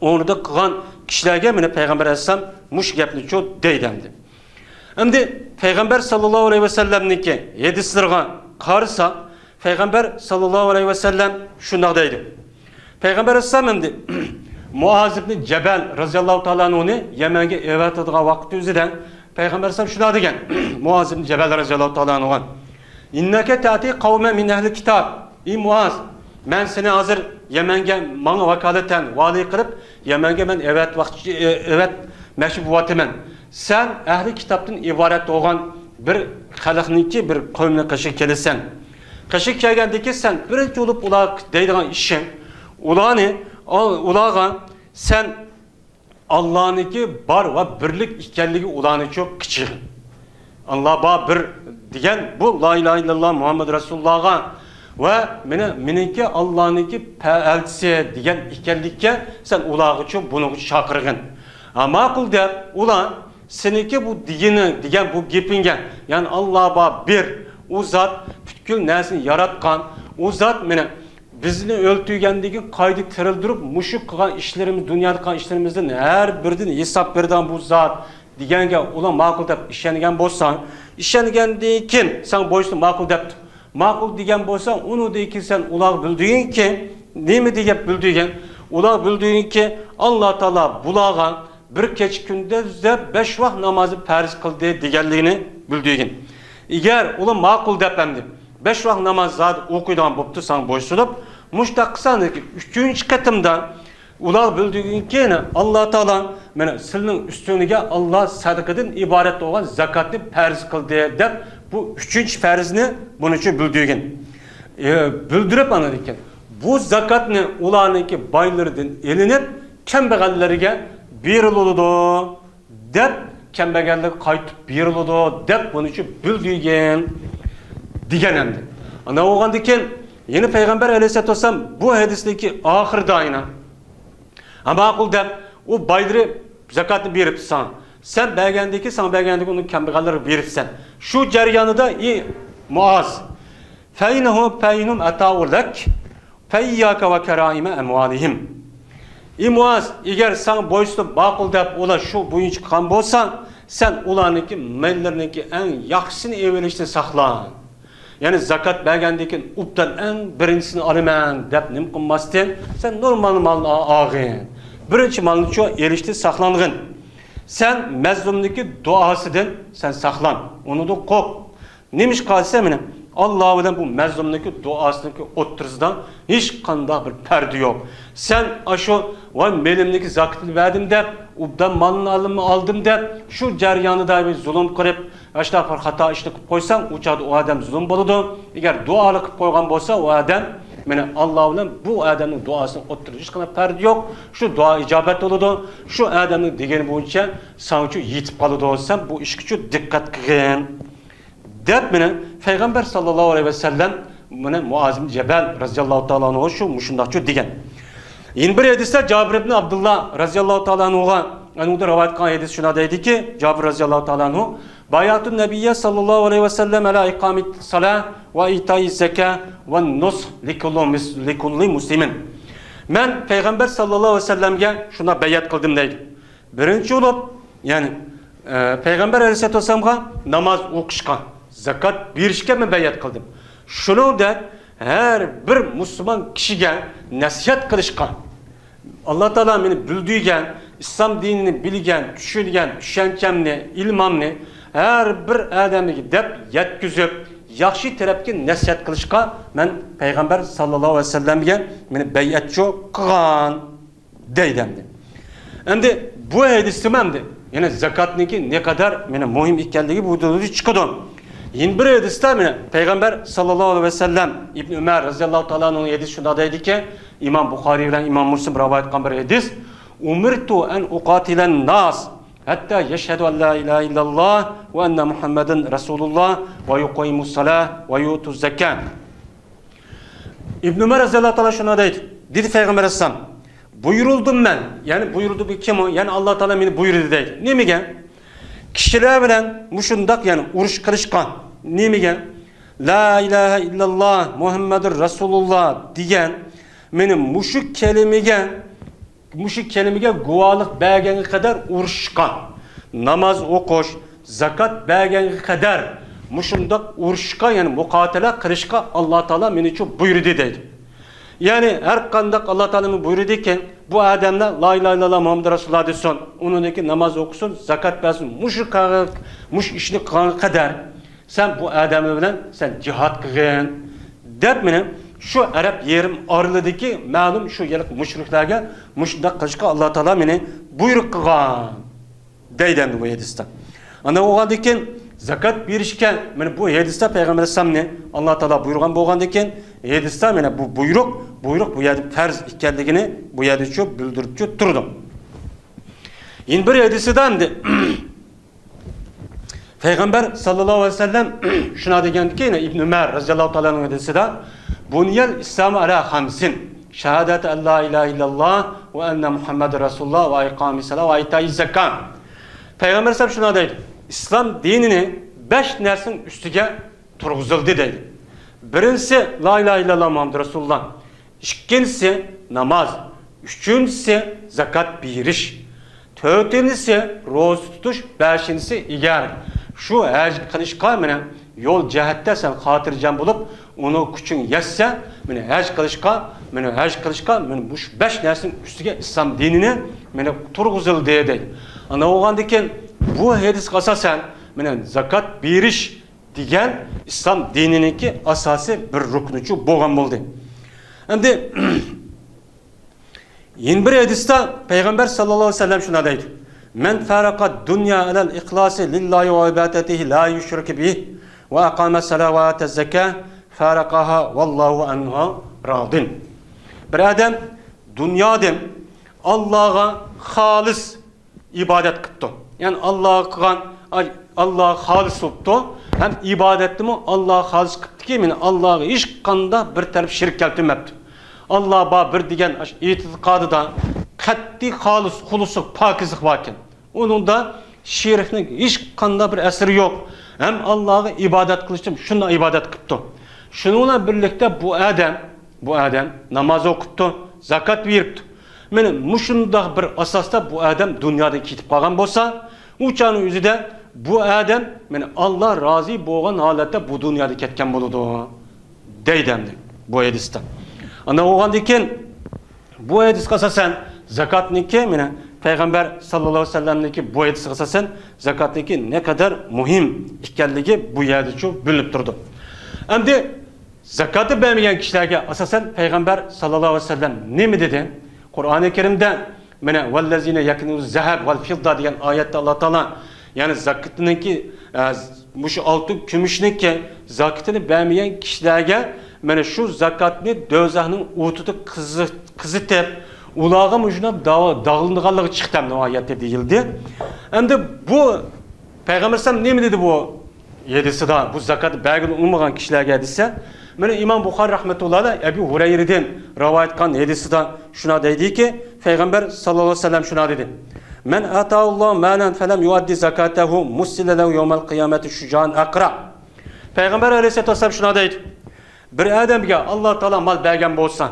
ئورنىدا قىلغان كىشىلەرگە، مانا، پەيغەمبەر ئەلەيھىسسالام مۇشۇ گەپنىچۇ دەيدۇ ئەمدى. ئەمدى پەيغەمبەر ساللاللاھۇ ئەلەيھى ۋەسەللەمنىڭكى ھەدىسلىرىغا قارىساق، پەيغەمبەر ساللاللاھۇ ئەلەيھى ۋەسەللەم شۇنداق دەيدۇ. پەيغەمبەر ئەلەيھىسسالام ئەمدى، مۇئاز ئىبنى جەبەل رەزىياللاھۇ تائالا ئەنھۇنى يەمەنگە ئەۋەتىدىغان ۋاقىت ئۆزىدە پەيغەمبەر ئەلەيھىسسالام شۇنداق دېگەن، مۇئاز ئىبنى جەبەل رەزىياللاھۇ تائالا ئەنھۇغا، «ئىننەكە تەتى قەۋمەن مىن ئەھلى كىتاب.» ئى مۇئاز، مەن سېنى ھازىر يەمەنگە ماڭا ۋاكالىتەن ۋالىي قىلىپ، يەمەنگە مەن ئەۋەتمەكچى، ئەۋەتمەكچى بولۇۋاتىمەن. سەن ئەھلى كىتابتىن ئىبارەت بولغان بىر خەلقنىڭكى، بىر قەۋمنىڭ قېشىغا كېلىسەن. قېشىغا كەلگەندىن كېيىن سەن بىرىنچى بولۇپ ئۇلارغا دەيدىغان ئىشىڭ، ئۇلارنى، ئۇلارغا سەن ئاللانىڭكى بار ۋە بىرلىك ئىكەنلىكى ئۇلارنىڭچۇ قىچىغىن. ئاللا بار بىر دېگەن بۇ لا ئىلاھە ئىللاللا مۇھەممەد رەسۇلۇللاغا ۋە مېنى، مېنىڭكى ئاللانىڭكى پە-، ئەلچىسى دېگەن ئىكەنلىككە سەن ئۇلارغىچۇ بۇنىڭغا چاقىرغىن. ھە، ماقۇل دەپ ئۇلار سېنىڭكى بۇ دېگىنىڭ، دېگەن بۇ گېپىڭگە، يەنى ئاللا بار بىر، ئۇ زات پۈتكۈل نەرسىنى ياراتقان، ئۇ زات مېنى بىزنى ئۆلتۈرگەندىن كېيىن قايتا تىرىلدۈرۈپ، مۇشۇ قىلغان ئىشلىرىمىز، دۇنيادا قىلغان ئىشلىرىمىزدىن ھەر بىرىدىن ھېساب بېرىدىغان بۇ زات دېگەنگە ئۇلار ماقۇل دەپ ئىشەنگەن بولسا، ئىشەنگەندىن كېيىن ساڭا بويسۇن ماقۇل دەپتۇ. ماقۇل دېگەن بولسا، ئۇنىڭدىن كېيىن سەن ئۇلارغا بىلدۈرگىنكى، نېمە دېگەن بىلدۈرگەن؟ ئۇلارغا بىلدۈرگىنكى، ئاللا تائالا بۇلارغا بىر كېچە كۈندۈزدە بەش ۋاق نامازنى پەرز قىلدى دېگەنلىكىنى بىلدۈرگىن. ئەگەر ئۇلار ماقۇل دەپ ئەمدى بەش ۋاق ناماز زادى ئوقۇيدىغان بوپتۇ ساڭا بويسۇنۇپ، مۇشۇنداق قىلساڭ، ئۈچىنچى قېتىمدا ئۇلار بىلدۈرگىنكى، ئاللا تائالا مانا سىلىنىڭ ئۈستىڭىزگە ئاللا سەدىقىدىن ئىبارەت بولغان زاكاتنى پەرز قىلدى دەپ، بۇ ئۈچىنچى پەرزنى بۇنىڭچە بىلدۈرگىن. ئى، بىلدۈرۈپ ئاندىن كېيىن بۇ زاكاتنى ئۇلارنىڭكى بايلىرىدىن ئېلىنىپ، كەمبەغەللەرگە بېرىلىدۇ دەپ، كەمبەغەللەرگە قايتىپ بېرىلىدۇ دەپ بۇنىچە بىلدۈرگىن دېگەن ئەمدى. ئانداق بولغاندىن كېيىن يەنە پەيغەمبەر ئەلەيھىسسالاتۇ ۋەسسالام بۇ ھەدىستىكى ئاخىرىدا يەنە، ھە، ماقۇل دەپ، ئۇ بايلىرى زاكاتنى بېرىپتۇ ساڭا. سەن بەرگەندىكى، ساڭا بەرگەندىكى ئۇنى كەمبەغەللەرگە بېرىپسەن. شۇ جەريانىدا، ئى مۇئاز، فەئىننەھۇم، فەئىننەھۇم ئەتەئۇ لەك، فەئىيياكە ۋە كەرائىمە ئەمۋالىھىم. ئى مۇئاز، ئەگەر ساڭا بويسۇنۇپ ماقۇل دەپ ئۇلار شۇ بويىچە قىلغان بولسا، سەن ئۇلارنىڭكى ماللىرىنىڭكى ئەڭ ياخشىسىنى ئېلىۋېلىشتىن ساقلان. يەنى زاكات بەرگەندىن كېيىن ئوبدان ئەڭ بىرىنچىسىنى ئالىمەن دەپ نېمە قىلماستىن، سەن نورمال مالنى ئا-، ئالغىن. بىرىنچى مالنىچۇ ئېلىشتىن ساقلانغىن. سەن مەزلۇمنىڭكى دۇئاسىدىن سەن ساقلان. ئۇنىڭدىن قورق. نېمىشقا دېسە، مانا، ئاللا بىلەن بۇ مەزلۇمنىڭكى دۇئاسىنىڭكى ئوتتۇرىسىدا ھېچقانداق بىر پەردە يوق. سەن ئاشۇ، ۋاي، مېلىمنىكى زاكىتىنى بەردىم دەپ، ئوبدان مالنى ئالدىم، ئالدىم دەپ، شۇ جەريانىدا بىر زۇلۇم قىلىپ، ئاشۇنداق بىر خاتا ئىشنى قىلىپ قويساڭ، ئۇ چاغدا ئۇ ئادەم زۇلۇم بولىدۇ. ئەگەر دۇئالىق قىلىپ قويغان بولسا، ئۇ ئادەم، مانا، ئاللا بىلەن بۇ ئادەمنىڭ دۇئاسىنىڭ ئوتتۇرىدا ھېچقانداق پەردە يوق. شۇ دۇئا ئىجابەت بولىدۇ. شۇ ئادەمنىڭ دېگىنى بويىچە ساڭىچۇ يېتىپ قالىدۇ. سەن بۇ ئىشقىچۇ دىققەت قىلغىن. دەپ مانا پەيغەمبەر ساللاللاھۇ ئەلەيھى ۋەسەللەم مانا مۇئاز ئىبن جەبەل رەزىياللاھۇ تائالا ئەنھۇغا شۇ مۇشۇنداقچۇ دېگەن. يەنە بىر ھەدىستە جابىر ئىبن ئابدۇللا رەزىياللاھۇ تائالا ئەنھۇغا، ئەنھۇدىن رىۋايەت قىلغان ھەدىس شۇنداق دەيدىكى، جابىر رەزىياللاھۇ تائالا ئەنھۇ، بايئەتۇن نەبىييە ساللاللاھۇ ئەلەيھى ۋەسەللەم ئەلا ئىقامەتىس سالاھ ۋە ئىتائىز زاكاھ ۋە نۇسخ لىكۇللى مۇس-، لىكۇللى مۇسلىمىن. مەن پەيغەمبەر ساللاللاھۇ ئەلەيھى ۋەسەللەمگە شۇنداق بەيئەت قىلدىم دەيدۇ. بىرىنچى بولۇپ، يەنى، ئە، پەيغەمبەر ئەلەيھىسسالاتۇ ۋەسسالامغا ناماز ئوقۇشقا، زاكات بېرىشكە مەن بەيئەت قىلدىم. شۇنىڭدەك ھەر بىر مۇسۇلمان كىشىگە نەسىھەت قىلىشقا، ئاللا تائالا مېنى بىلدۈرگەن، ئىسلام دىنىنى بىلگەن، چۈشەنگەن، چۈشەنچەمنى، ئىلمامنى ھەر بىر ئادەمگە دەپ يەتكۈزۈپ، ياخشى تەرەپكە نەسىھەت قىلىشقا مەن پەيغەمبەر ساللاللاھۇ ئەلەيھى ۋەسەللەمگە مېنى بەيئەتچۇ قىلغان. دەيدۇ ئەمدى. ئەمدى بۇ ھەدىستىمۇ ئەمدى يەنە زاكاتنىڭكى نەقەدەر مانا مۇھىم ئىكەنلىكى بۇ دۇنيادا چىقىدۇ. يەنە بىر ھەدىستە مانا پەيغەمبەر ساللاللاھۇ ئەلەيھى ۋەسەللەم، ئىبن ئۆمەر رەزىياللاھۇ تائالا ئەنھۇنىڭ ھەدىسى شۇنداق دەيدىكى، ئىمام بۇخارىي بىلەن ئىمام مۇسلىم رىۋايەت قىلغان بىر ھەدىس، «ئۇمىرتۇ ئەن ئۇقاتىلەن ناس ھەتتا يەشھەدۇ ئەن لا ئىلاھە ئىللاللاھ ۋە ئەننە مۇھەممەدەن رەسۇلۇللاھ ۋە يۇقىمۇس سالاھ ۋە يۇئتۇز زاكاھ.» ئىبن ئۆمەر رەزىياللاھۇ تائالا شۇنداق دەيدۇ، دېدى پەيغەمبەر ئەلەيھىسسالام، بۇيرۇلدۇم مەن، يەنى بۇيرۇلدى بۇ كىم ئۇ؟ يەنى ئاللا تائالا مېنى بۇيرۇدى دەيدۇ. نېمىگە؟ كىشىلەر بىلەن مۇشۇنداق، يەنى ئۇرۇش قىلىشقا. نېمىگە؟ لا ئىلاھە ئىللاللاھ مۇھەممەدۇر رەسۇلۇللاھ دېگەن مېنى مۇشۇ كەلىمىگە مۇشۇ كەلىمىگە گۇۋاھلىق بەرگەنگە قەدەر ئۇرۇشقا، ناماز ئوقۇش، زاكات بەرگەنگە قەدەر مۇشۇنداق ئۇرۇشقا، يەنى مۇقاتىلە قىلىشقا ئاللا تائالا مېنىچۇ بۇيرۇدى دەيدۇ. يەنى ھەر قانداق ئاللا تائالانىڭ بۇيرۇقىدىكى بۇ ئادەملەر لا ئىلاھە ئىللاللا مۇھەممەد رەسۇلۇللا دېسۇن، ئۇنىڭدىن كېيىن ناماز ئوقۇسۇن، زاكات بەرسۇن، مۇشۇ كارغا، مۇشۇ ئىشنى قىلغانغا قەدەر سەن بۇ ئادەملەر بىلەن سەن جىھاد قىلغىن، دەپ مېنى شۇ ئەرەب يېرىم ئارىلىدىكى مەلۇم شۇ يەرلىك مۇشرىكلارغا مۇشۇنداق قىلىشقا ئاللا تائالا مېنى بۇيرۇق قىلغان. دەيدۇ ئەمدى بۇ ھەدىستە. ئاندىن بولغاندىن كېيىن زاكات بېرىشكە، مانا بۇ ھەدىستە پەيغەمبەر ئەلەيھىسسالامنى ئاللا تائالا بۇيرۇغان بولغاندىن كېيىن، ھەدىستە مانا بۇ بۇيرۇق، بۇيرۇق بۇ يەردە پەرز ئىكەنلىكىنى بۇ يەردىچۇ بىلدۈرۈپچۇ تۇرىدۇ. يەنە بىر ھەدىسىدە ئەمدى پەيغەمبەر ساللاللاھۇ ئەلەيھى ۋەسەللەم شۇنداق دېگەنكى، يەنە ئىبن ئۆمەر رەزىياللاھۇ تائالا ئەنھۇ ھەدىسىدە، بۇنىيەل ئىسلامۇ ئەلا خەمسىن، شاھادەتۇ ئەللا ئىلاھە ئىللاللاھ ۋە ئەننە مۇھەممەدۇر رەسۇلۇللاھ ۋە ئىقامىس سالاھ ۋە ئىتائىز زاكاھ. پەيغەمبەر ئەلەيھىسسالام شۇنداق دەيدۇ، ئىسلام دىنىنى بەش نەرسىنىڭ ئۈستىگە تۇرغۇزۇلدى دەيدۇ. بىرىنچىسى، لا ئىلاھە ئىللاللاھ مۇھەممەدۇر رەسۇلۇللاھ. ئىككىنچىسى، ناماز. ئۈچىنچىسى، زاكات بېرىش. تۆتىنچىسى، روزا تۇتۇش. بەشىنچىسى، ئىگەر شۇ ھەج قىلىشقا مېنىڭ يول جەھەتتە سەن خاتىرجەم بولۇپ، ئۇنىڭ كۈچۈڭ يەتسە، مېنى ھەج قىلىشقا، مېنى ھەج قىلىشقا، مېنى مۇشۇ بەش نەرسىنىڭ ئۈستىگە ئىسلام دىنىنى مېنى تۇرغۇزۇلدى دەيدۇ. ئاندىن بولغاندىن كېيىن بۇ ھەدىسكە ئاساسەن مېنى زاكات بېرىش دېگەن ئىسلام دىنىنىڭكى ئاساسىي بىر رۇكنىچۇ بولغان بولدى. ئەمدى يەنە بىر ھەدىستە پەيغەمبەر ساللاللاھۇ ئەلەيھى ۋەسەللەم شۇنداق دەيدۇ، مەن فارەقە دۇنيا ئەلەل ئىخلاسى لىللاھى ۋە ئىبادەتىھى لا يۇشرىكۇ بىھ ۋە ئەقامە سالاھ ۋە ئاتە زاكاھ فارەقەھا ۋاللاھۇ ئەنھۇ رادىن. بىر ئادەم دۇنيادىن ئاللاغا خالىس ئىبادەت قىپتۇ. يەنى ئاللاغا قىلغان، ئاللاغا خالىس بوپتۇ. ھەم ئىبادەتنىمۇ ئاللاغا خالىس قىپتىكى، مېنى ئاللاغا ھېچقانداق بىر تەرەپ شېرىك كەلتۈرمەپتۇ. ئاللا بار بىر دېگەن ئاشۇ ئېتىقادىدا قەتئىي خالىس، خۇلۇسلۇق، پاكىزلىق باركەن. ئۇنىڭدا شېرىكنىڭ ھېچقانداق بىر ئەسىرى يوق. ھەم ئاللاغا ئىبادەت قىلىشتا شۇنداق ئىبادەت قىپتۇ. شۇنىڭ بىلەن بىرلىكتە بۇ ئادەم، بۇ ئادەم ناماز ئوقۇپتۇ، زاكات بېرىپتۇ. مانا مۇشۇنداق بىر ئاساستا بۇ ئادەم دۇنيادىن كېتىپ قالغان بولسا، ئۇ چاغنىڭ ئۆزىدە بۇ ئادەم مانا ئاللا رازى بولغان ھالەتتە بۇ دۇنيادىن كەتكەن بولىدۇ، دەيدۇ ئەمدى بۇ ھەدىستە. ئاندىن بولغاندىن كېيىن بۇ ھەدىسكە ئاساسەن زاكاتنىڭكى، مانا پەيغەمبەر ساللاللاھۇ ئەلەيھى ۋەسەللەمنىڭكى بۇ ھەدىسىگە ئاساسەن زاكاتنىڭكى نەقەدەر مۇھىم ئىكەنلىكى بۇ يەردىچۇ بىلىنىپ تۇرىدۇ. ئەمدى زاكاتنى بەرمىگەن كىشىلەرگە ئاساسەن پەيغەمبەر ساللاللاھۇ ئەلەيھى ۋەسەللەم نېمە دېدى؟ قۇرئانى كەرىمدە مانا، ۋەللەزىنە يەكنىزۇنە زەھەب ۋەل فىززا دېگەن ئايەتتە ئاللا تائالا، يەنى زاكىتىنىڭكى، ئە، مۇشۇ ئالتۇن، كۈمۈشنىڭكى زاكىتىنى بەرمىگەن كىشىلەرگە مانا شۇ زاكاتنى دوزاخنىڭ ئوتىدا قىزىتىپ، ئۇلارغا مۇشۇنداق داغ-، داغلىنىدىغانلىقى چىقتى ئەمدى ئۇ ئايەتتە دېيىلدى. ئەمدى بۇ پەيغەمبەر ئەلەيھىسسالام نېمە دېدى بۇ ھەدىسىدا، بۇ زاكات بەرگىلى ئۇنىمىغان كىشىلەرگە دېسە، مانا ئىمام بۇخارى رەھمەتۇللاھى ئەلەيھى ئەبۇ ھۇرەيرىدىن رىۋايەت قىلغان ھەدىسىدا شۇنداق دەيدىكى، پەيغەمبەر ساللاللاھۇ ئەلەيھى ۋەسەللەم شۇنداق دېدى، مەن ئاتاھۇللاھۇ مالەن فەلەم يۇئەددى زاكاتەھۇ مۇسسىلە لەھۇ يەۋمەل قىيامەتى شۇجائەن ئەقرا. پەيغەمبەر ئەلەيھىسسالاتۇ ۋەسسالام شۇنداق دەيدۇ، بىر ئادەمگە ئاللا تائالا مال بەرگەن بولسا،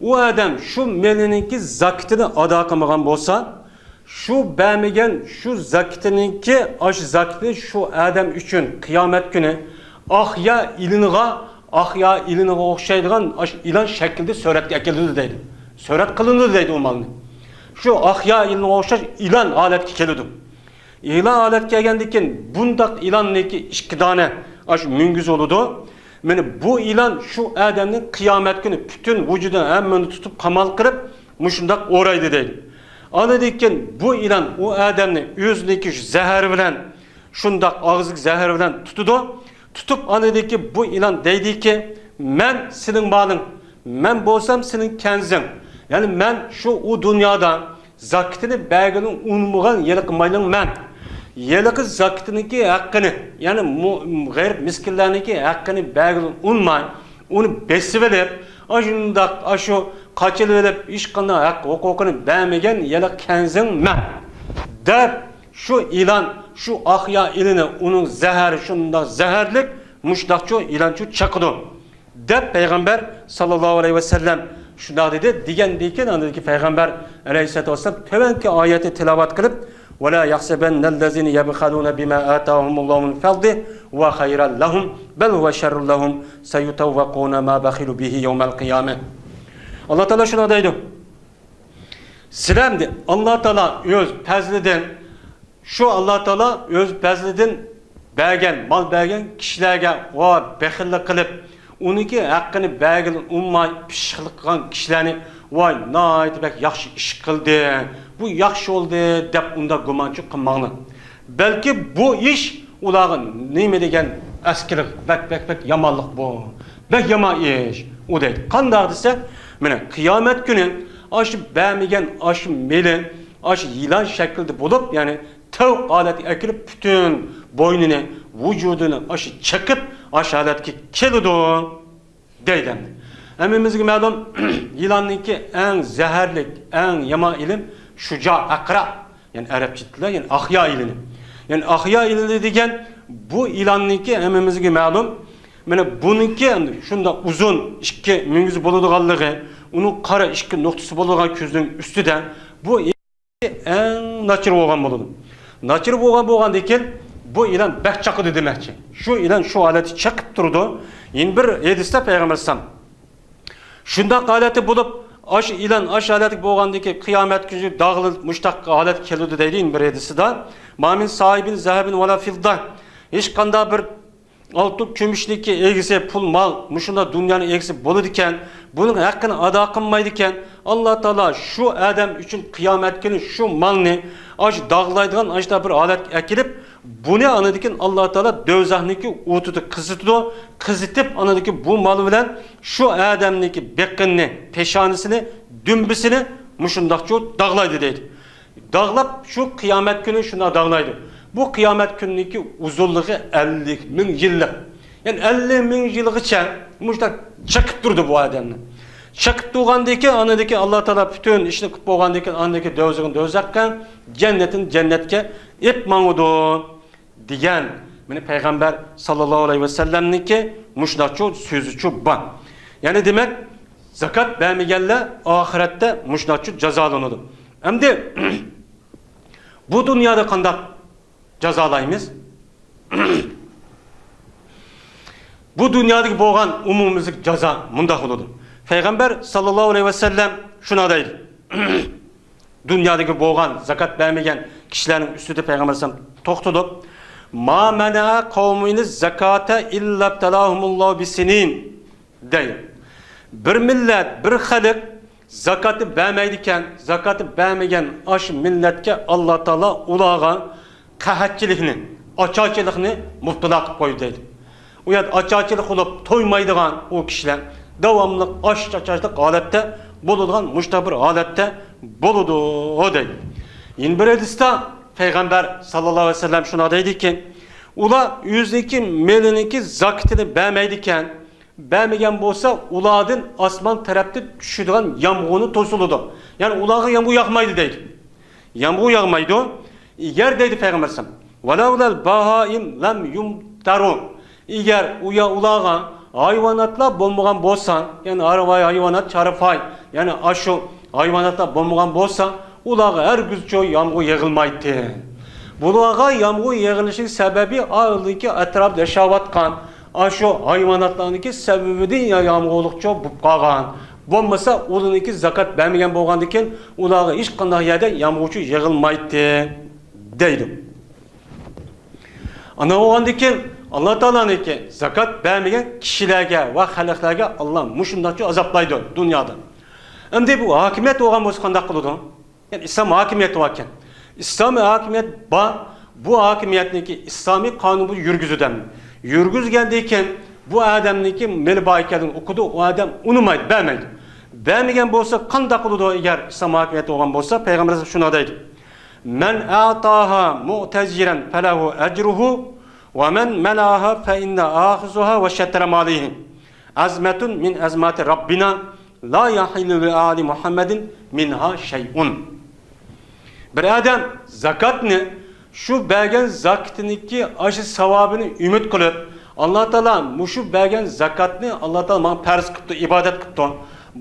ئۇ ئادەم شۇ مېلىنىڭكى زاكىتىنى ئادا قىلمىغان بولسا، شۇ بەرمىگەن شۇ زاكىتىنىڭكى، ئاشۇ زاكىتىنى شۇ ئادەم ئۈچۈن قىيامەت كۈنى ئاقيا ئىلىنغا، ئاقيا ئىلىنغا ئوخشايدىغان ئاشۇ ئىلان شەكلىدە سۈرەتكە ئەكېلىدۇ دەيدۇ. سۈرەت قىلىنىدۇ دەيدۇ ئۇ مالنى. شۇ ئاقيا ئىلىنغا ئوخشاش ئىلان ھالەتكە كېلىدۇ. ئىلان ھالەتكە كەلگەندىن كېيىن بۇنداق ئىلاننىڭكى ئىككى دانە ئاشۇ مۈڭگۈزى بولىدۇ. مانا بۇ ئىلان شۇ ئادەمنى قىيامەت كۈنى پۈتۈن ۋۇجۇدىنى ھەممىنى تۇتۇپ قامال قىلىپ مۇشۇنداق ئورايدۇ دەيدۇ. ئاندىن كېيىن بۇ ئىلان ئۇ ئادەمنى ئۆزىنىڭكى شۇ زەھىرى بىلەن، شۇنداق ئاغزىدىكى زەھىرى بىلەن تۇتىدۇ. تۇتۇپ ئاندىن كېيىن بۇ ئىلان دەيدىكى، مەن سېنىڭ مالىڭ، مەن بولسام سېنىڭ كەنزىڭ. يەنى مەن شۇ ئۇ دۇنيادا زاكىتىنى بەرگىلى ئۇنىمىغان ھېلىقى ماينىڭ مەن. ھېلىقى زاكىتىنىڭكى ھەققىنى، يەنى مۇ-، غېرىب مىسكىنلەرنىڭكى ھەققىنى بەرگىلى ئۇنىماي، ئۇنى بېسىۋېلىپ، ئاشۇنداق، ئاشۇ قاچىلىۋېلىپ، ھېچقانداق ھەق ھوقۇقىنى بەرمىگەن ھېلىقى كەنزىڭ مەن، دەپ، شۇ ئىلان، شۇ ئاقيا ئىلىنى، ئۇنىڭ زەھىرى شۇنداق زەھەرلىك، مۇشۇنداقچۇ ئىلانچۇ چاقىدۇ. دەپ پەيغەمبەر ساللاللاھۇ ئەلەيھى ۋەسەللەم شۇنداق دېدى. دېگەندىن كېيىن ئاندىن كېيىن پەيغەمبەر ئەلەيھىسسالاتۇ ۋەسسالام تۆۋەنكى ئايەتنى تىلاۋەت قىلىپ، ۋەلا يەھسەبەننەللەزىنە يەبخەلۇنە بىما ئاتاھۇمۇللاھۇ مىن فەزلىھى ھۇۋە خەيرەن لەھۇم بەل ھۇۋە شەررۇن لەھۇم سەيۇتەۋۋەقۇنە ما بەخىلۇ بىھى يەۋمەل قىيامە. ئاللا تائالا شۇنداق دەيدۇ، سىلەر ئەمدى ئاللا تائالا ئۆز پەزلىدىن، شۇ ئاللا تائالا ئۆز پەزلىدىن بەرگەن، مال بەرگەن كىشىلەرگە ۋا بېخىللىق قىلىپ، ئۇنىڭكى ھەققىنى بەرگىلى ئۇنىماي پىششىقلىق قىلغان كىشىلەرنى، ۋاي ناھايىتى بەك ياخشى ئىش قىلدى، بۇ ياخشى بولدى دەپ ئۇنداق گۇمانچىلىق قىلماڭلار. بەلكى بۇ ئىش ئۇلارغا نېمە دېگەن ئەسكىلىك، بەك، بەك، بەك يامانلىق بۇ. بەك يامان ئىش. ئۇ دەيدۇ. قانداق دېسە، مانا قىيامەت كۈنى ئاشۇ بەرمىگەن ئاشۇ مېلى ئاشۇ يىلان شەكلىدە بولۇپ، يەنى تەۋ ھالەتكە ئەكىرىپ، پۈتۈن بوينىنى، ۋۇجۇدىنى ئاشۇ چېقىپ، ئاشۇ ھالەتكە كېلىدۇ. دەيدۇ ئەمدى. ھەممىمىزگە مەلۇم، يىلاننىڭكى ئەڭ زەھەرلىك، ئەڭ يامان ئىلىم شۇجا ئەقرا. يەنى ئەرەبچە تىلدا، يەنى ئەخيا يىلىنى. يەنى ئەخيا يىلىنى دېگەن بۇ يىلاننىڭكى ھەممىمىزگە مەلۇم. مانا بۇنىڭكى ئەمدى شۇنداق ئۇزۇن ئىككى مۈڭگۈز بولىدىغانلىقى، ئۇنىڭ قارا ئىككى نۇقتىسى بولىدىغان كۆزنىڭ ئۈستىدە بۇ ئەڭ ناچىرى بولغان بولىدۇ. ناچىرى بولغان بولغاندىن كېيىن بۇ يىلان بەك چاقىدۇ دېمەكچى. شۇ يىلان شۇ ھالەتتە چېقىپ تۇرىدۇ. يەنە بىر ھەدىستە پەيغەمبەر ئەلەيھىسسالام شۇنداق ھالەتتە بولۇپ، ئاشۇ يىلان ئاشۇ ھالەتتە بولغاندىن كېيىن قىيامەت كۈنى داغلىنىپ مۇشۇنداق ھالەتكە كېلىدۇ دەيدۇ يەنە بىر ھەدىستە. ما من صاحب ذهب ولا فضة. ھېچقانداق بىر ئالتۇن كۈمۈشنىڭكى ئىگىسى، پۇل مال، مۇشۇنداق دۇنيانىڭ ئىگىسى بولىدىكەن، بۇنىڭ ھەققىنى ئادا قىلمايدىكەن، ئاللا تائالا شۇ ئادەم ئۈچۈن قىيامەت كۈنى شۇ مالنى ئاشۇ داغلايدىغان ئاشۇنداق بىر ھالەتكە ئەكېلىپ، بۇنى ئاندىن كېيىن ئاللا تائالا دوزاخنىڭكى ئوتىدا قىزىتىدۇ، قىزىتىپ ئاندىن كېيىن بۇ مال بىلەن شۇ ئادەمنىڭكى بېقىنىنى، پېشانىسىنى، دۈمبىسىنى مۇشۇنداقچۇ داغلايدۇ دەيدۇ. داغلاپ شۇ قىيامەت كۈنى شۇنداق داغلايدۇ. بۇ قىيامەت كۈنىنىڭكى ئۇزۇنلۇقى ئەللىك مىڭ يىللىق. يەنى ئەللىك مىڭ يىلغىچە مۇشۇنداق چېقىپ تۇرىدۇ بۇ ئادەمنى. چېقىپ تۇرغاندىن كېيىن، ئاندىن كېيىن ئاللا تائالا پۈتۈن ئىشنى قىلىپ بولغاندىن كېيىن، ئاندىن كېيىن دوزىخىنى دوزاخقا، جەننىتىنى جەننەتكە ئېلىپ ماڭىدۇ دېگەن. مانا پەيغەمبەر ساللاللاھۇ ئەلەيھى ۋەسەللەمنىڭكى مۇشۇنداقچۇ سۆزىچۇ بار. يەنى دېمەك، زاكات بەرمىگەنلەر ئاخىرەتتە مۇشۇنداقچۇ جازالىنىدۇ. ئەمدى بۇ دۇنيادا قانداق جازالايمىز؟ بۇ دۇنيادىكى بولغان ئومۇميۈزلۈك جازا مۇنداق بولىدۇ. پەيغەمبەر ساللاللاھۇ ئەلەيھى ۋەسەللەم شۇنداق دەيدۇ. دۇنيادىكى بولغان زاكات بەرمىگەن كىشىلەرنىڭ ئۈستىدە پەيغەمبەر ئەلەيھىسسالام توختىلىپ، ما مەنەئە قەۋمۇن زاكاتە ئىللا ئىبتەلاھۇمۇللاھۇ بىسىنىن. دەيدۇ. بىر مىللەت، بىر خەلق زاكاتنى بەرمەيدىكەن، زاكاتنى بەرمىگەن ئاشۇ مىللەتكە ئاللا تائالا ئۇلارغا قەھەتچىلىكنى، ئاچارچىلىقنى مۇپتىلا قىلىپ قويدى دەيدۇ. ئۇ يەردە ئاچارچىلىق بولۇپ تويمايدىغان ئۇ كىشىلەر داۋاملىق ئاچ-چاچاچلىق ھالەتتە بولىدىغان مۇشۇنداق بىر ھالەتتە بولىدۇ دەيدۇ. يەنە بىر ھەدىستە پەيغەمبەر ساللاللاھۇ ئەلەيھى ۋەسەللەم شۇنداق دەيدىكى، ئۇلار ئۆزىنىڭكى مېلىنىڭكى زاكىتىنى بەرمەيدىكەن، بەرمىگەن بولسا، ئۇلاردىن ئاسمان تەرەپتىن چۈشىدىغان يامغۇرنى توسۇلىدۇ. يەنى ئۇلارغا يامغۇر ياغمايدۇ دەيدۇ. يامغۇر ياغمايدۇ. ئەگەر دەيدۇ پەيغەمبەر ئەلەيھىسسالام، ۋەلەۋلەل باھائىم لەم يۇمتەرۇ. ئەگەر ئۇ يا-، ئۇلارغا ھايۋاناتلار بولمىغان بولسا، يەنى ھارۋاي ھايۋانات، چارپاي، يەنى ئاشۇ ھايۋاناتلار بولمىغان بولسا، ئۇلارغا ھەرگىزچۇ يامغۇر يېغىلمايتتى. بۇلارغا يامغۇر يېغىلىشىنىڭ سەۋەبى ئالدىنكى ئەتراپتا ياشاۋاتقان ئاشۇ ھايۋاناتلارنىڭكى سەۋەبىدىن يا يامغۇرلۇقچۇ بولۇپ قالغان. بولمىسا ئۇلارنىڭكى زاكات بەرمىگەن بولغاندىكىن ئۇلارغا ھېچقانداق يەردە يامغۇرچۇ يېغىلمايتتى دەيدۇ. ئانا بولغاندىكىن ئاللا تائالانىڭكى زاكات بەرمىگەن كىشىلەرگە ۋە خەلقلەرگە ئاللا مۇشۇنداقچۇ ئازابلايدۇ دۇنيادا. ئەمدى بۇ ھاكىمىيەت بولغان بولسا قانداق قىلىدۇ؟ يەنى ئىسلام ھاكىمىيىتى باركەن. ئىسلامىي ھاكىمىيەت بار، بۇ ھاكىمىيەتنىڭكى ئىسلامىي قانۇن بىلەن يۈرگۈزىدۇ. يۈرگۈزگەندىن كېيىن بۇ ئادەمنىڭكى مېلى بار ئىكەنلىكىنى ئۇقىدۇ، ئۇ ئادەم ئۇنىمايدۇ، بەرمەيدۇ. بەرمىگەن بولسا قانداق قىلىدۇ؟ ئەگەر ئىسلام ھاكىمىيەت بولغان بولسا، پەيغەمبىرىمىز شۇنداق دەيدۇ. مەن ئەتاھا مۇئتەجىرەن فەلەھۇ ئەجرۇھۇ ۋە مەن مەنەئەھا فەئىننە ئاخىزۇھا ۋە شەترە مالىھى. ئەزمەتۇن مىن ئەزماتى رەببىنا لا يەھىللۇ لىئالى مۇھەممەدىن مىنھا شەيئۇن. بىر ئادەم زاكاتنى، شۇ بەرگەن زاكىتىنىڭكى ئاشۇ ساۋابىنى ئۈمىد قىلىپ، ئاللا تائالا مۇشۇ بەرگەن زاكاتنى ئاللا تائالا ماڭا پەرز قىپتۇ، ئىبادەت قىپتۇ.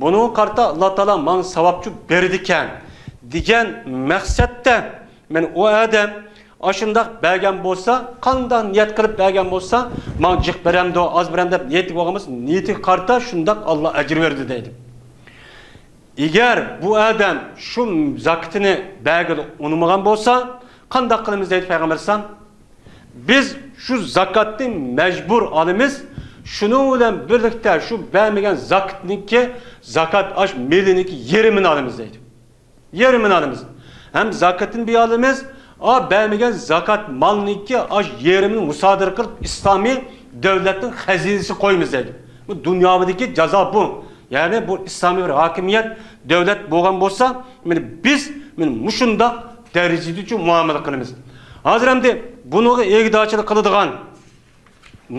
بۇنىڭغا قارىتا ئاللا تائالا ماڭا ساۋابچۇ بېرىدىكەن، دېگەن مەقسەتتە مەن ئۇ ئادەم ئاشۇنداق بەرگەن بولسا، قانداق نىيەت قىلىپ بەرگەن بولسا، ماڭا جىق بېرەمدۇ، ئاز بېرەم دەپ نىيەتكە بولغان بولسا، نىيىتىگە قارىتا شۇنداق ئاللا ئەجىر بېرىدۇ دەيدۇ. ئەگەر بۇ ئادەم شۇ زاكىتىنى بەرگىلى ئۇنىمىغان بولسا، قانداق قىلىمىز دەيدۇ پەيغەمبەر ئەلەيھىسسالام. بىز شۇ زاكاتنى مەجبۇر ئالىمىز، شۇنىڭ بىلەن بىرلىكتە شۇ بەرمىگەن زاكىتنىڭكى، زاكات ئاش مېلىنىڭكى يېرىمىنى ئالىمىز دەيدۇ. يېرىمىنى ئالىمىز. ھەم زاكىتىنى بىر ئالىمىز، ئا، بەرمىگەن زاكات مالنىڭكى ئاش يېرىمىنى مۇسادىرە قىلىپ، ئىسلامىي دۆلەتنىڭ خەزىنىسىگە قويىمىز دەيدۇ. بۇ دۇنياۋىدىكى جازا بۇ. يەنى بۇ ئىسلامىي بىر ھاكىمىيەت، دۆلەت بولغان بولسا، مانا بىز مانا مۇشۇنداق دەرىجىدىچۇ مۇئامىلە قىلىمىز. ھازىر ئەمدى بۇنىڭغا ئىگىدارچىلىق قىلىدىغان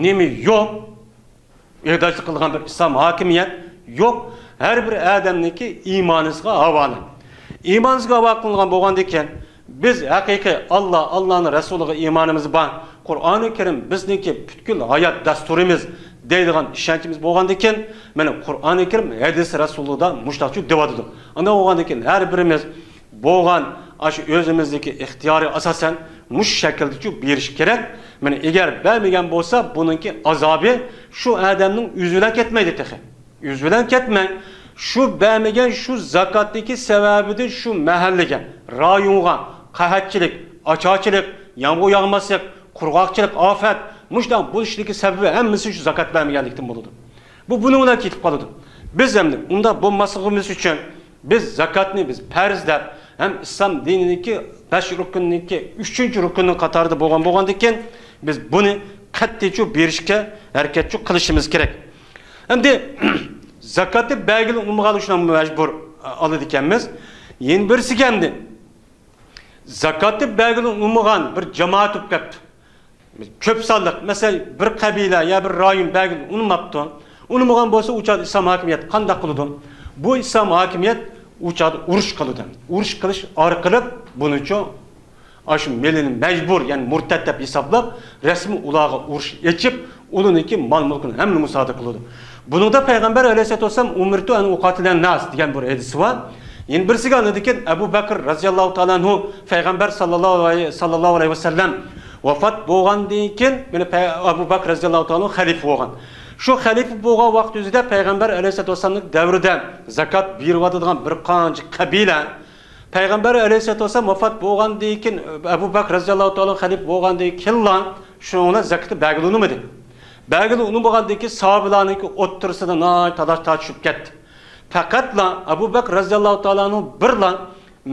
نېمە يوق؟ ئىگىدارچىلىق قىلىدىغان بىر ئىسلام ھاكىمىيەت يوق. ھەر بىر ئادەمنىڭكى ئىمانىغا ھاۋالە. ئىمانىغا ھاۋالە قىلىنغان بولغاندىكىن، بىز ھەقىقىي ئاللا، ئاللانىڭ رەسۇلىغا ئىمانىمىز بار، قۇرئانى كەرىم بىزنىڭكى پۈتكۈل ھايات دەستۇرىمىز دەيدىغان ئىشەنچىمىز بولغاندىكىن، مانا قۇرئانى كەرىم، ھەدىس رەسۇلىدا مۇشۇنداقچۇ دەۋاتىدۇ. ئانداق بولغاندىكىن، ھەر بىرىمىز بولغان ئاشۇ ئۆزىمىزدىكى ئىختىيارى ئاساسەن مۇشۇ شەكىلدىچۇ بېرىش كېرەك. مانا ئەگەر بەرمىگەن بولسا، بۇنىڭكى ئازابى شۇ ئادەمنىڭ ئۆزى بىلەن كەتمەيدۇ تېخى. ئۆزى بىلەن كەتمەي، شۇ بەرمىگەن شۇ زاكاتنىڭكى سەۋەبىدىن شۇ مەھەللىگە، رايونغا قەھەتچىلىك، ئاچارچىلىق، يامغۇر ياغماسلىق، قۇرغاقچىلىق، ئاپەت، مۇشۇنداق بولۇشىدىكى سەۋەبى ھەممىسى شۇ زاكات بەرمىگەنلىكتىن بولىدۇ. بۇ بۇنىڭ بىلەن كېتىپ قالىدۇ. بىز ئەمدى ئۇنداق بولماسلىقىمىز ئۈچۈن، بىز زاكاتنى بىز پەرز دەپ، ھەم ئىسلام دىنىدىكى بەش رۇكۇننىڭكى ئۈچىنچى رۇكۇننىڭ قاتارىدا بولغان بولغاندىكىن، بىز بۇنى قەتئىيچۇ بېرىشكە ھەرىكەتچۇ قىلىشىمىز كېرەك. ئەمدى زاكاتنى بەرگىلى ئۇنىمىغانلار شۇنداق مەجبۇر ئالىدىكەنمىز. يەنە بىرسىگە ئەمدى زاكاتنى بەرگىلى ئۇنىمىغان بىر جامائەت بولۇپ كەپتۇ. كۆپ سانلىق، مەسىلەن، بىر قەبىلە يا بىر رايون بەرگىلى ئۇنىماپتۇ. ئۇنىمىغان بولسا، ئۇ چاغدا ئىسلام ھاكىمىيەت قانداق قىلىدۇ؟ بۇ ئىسلام ھاكىمىيەت ئۇ چاغدا ئۇرۇش قىلىدۇ. ئۇرۇش قىلىش ئارقىلىق بۇنىچۇ ئاشۇ مېلىنى مەجبۇر، يەنى مۇرتەت دەپ ھېسابلاپ، رەسمىي ئۇلارغا ئۇرۇش ئېچىپ، ئۇلارنىڭكى مال-مۈلكىنى ھەممىنى مۇسادىرە قىلىدۇ. بۇنىڭدا پەيغەمبەر ئەلەيھىسسالاتۇ ۋەسسالام «ئۇمىرتۇ ئەن ئۇقاتىلەن ناس» دېگەن بىر ھەدىسى بار. يەنە بىرسىگە ئاندىن كېيىن ئەبۇ بەكرى رەزىياللاھۇ تائالا ئەنھۇ پەيغەمبەر ساللاللاھۇ ئەلەيھى، ساللاللاھۇ ئەلەيھى ۋەسەللەم ۋاپات بولغاندىن كېيىن، مانا پەي-، ئەبۇ بەكرى رەزىياللاھۇ تائالا ئەنھۇ خەلىپە بولغان. شۇ خەلىپە بولغان ۋاقىت ئۆزىدە پەيغەمبەر ئەلەيھىسسالاتۇ ۋەسسالامنىڭ دەۋرىدە زاكات بېرىۋاتىدىغان بىر قانچە قەبىلە پەيغەمبەر ئەلەيھىسسالاتۇ ۋەسسالام ۋاپات بولغاندىن كېيىن، ئەبۇ بەكرى رەزىياللاھۇ تائالا خەلىپە بولغاندىن كېيىنلا شۇنىڭ بىلەن زاكىتى بەرگىلى ئۇنىمىدى. بەرگىلى ئۇنىمىغاندىن كېيىن ساھابىلارنىڭكى ئوتتۇرىسىدا ناھايىتى تالاش-تارتىش چۈشۈپ كەتتى. پەقەتلا ئەبۇ بەكرى رەزىياللاھۇ تائالا ئەنھۇ بىرلا،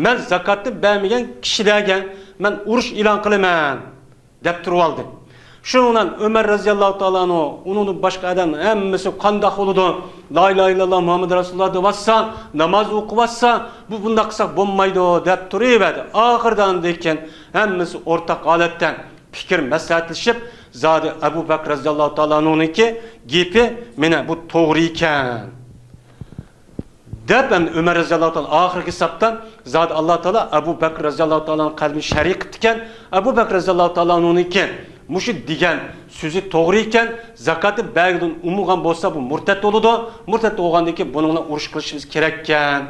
«مەن زاكاتنى بەرمىگەن كىشىلەرگە مەن ئۇرۇش ئېلان قىلىمەن» دەپ تۇرۇۋالدى. شۇنىڭ بىلەن ئۆمەر رەزىياللاھۇ تائالا ئەنھۇ، ئۇنىڭدىن باشقا ئادەم ھەممىسى «قانداق بولىدۇ؟ لا ئىلاھە ئىللاللا مۇھەممەد رەسۇلۇللا دەۋاتسا، ناماز ئوقۇۋاتسا، بۇ بۇنداق قىلساق بولمايدۇ» دەپ تۇرۇۋەردى. ئاخىرىدا ئاندىن كېيىن ھەممىسى ئورتاق ھالەتتە پىكىر مەسلىھەتلىشىپ، زادى ئەبۇ بەكرى رەزىياللاھۇ تائالا ئەنھۇنىڭكى گېپى مانا بۇ توغرا ئىكەن دەپ، ئەمدى ئۆمەر رەزىياللاھۇ تائالا ئاخىرقى ھېسابتا زادى ئاللا تائالا ئەبۇ بەكرى رەزىياللاھۇ تائالانىڭ قەلبىنى شەرىك قىپتىكەن. ئەبۇ بەكرى رەزىياللاھۇ تائالا ئەنھۇنىڭكى مۇشۇ دېگەن سۆزى توغرا ئىكەن، زاكاتنى بەرگىلى ئۇنىمىغان بولسا، بۇ مۇرتەت بولىدۇ. مۇرتەت بولغاندىن كېيىن بۇنىڭ بىلەن ئۇرۇش قىلىشىمىز كېرەككەن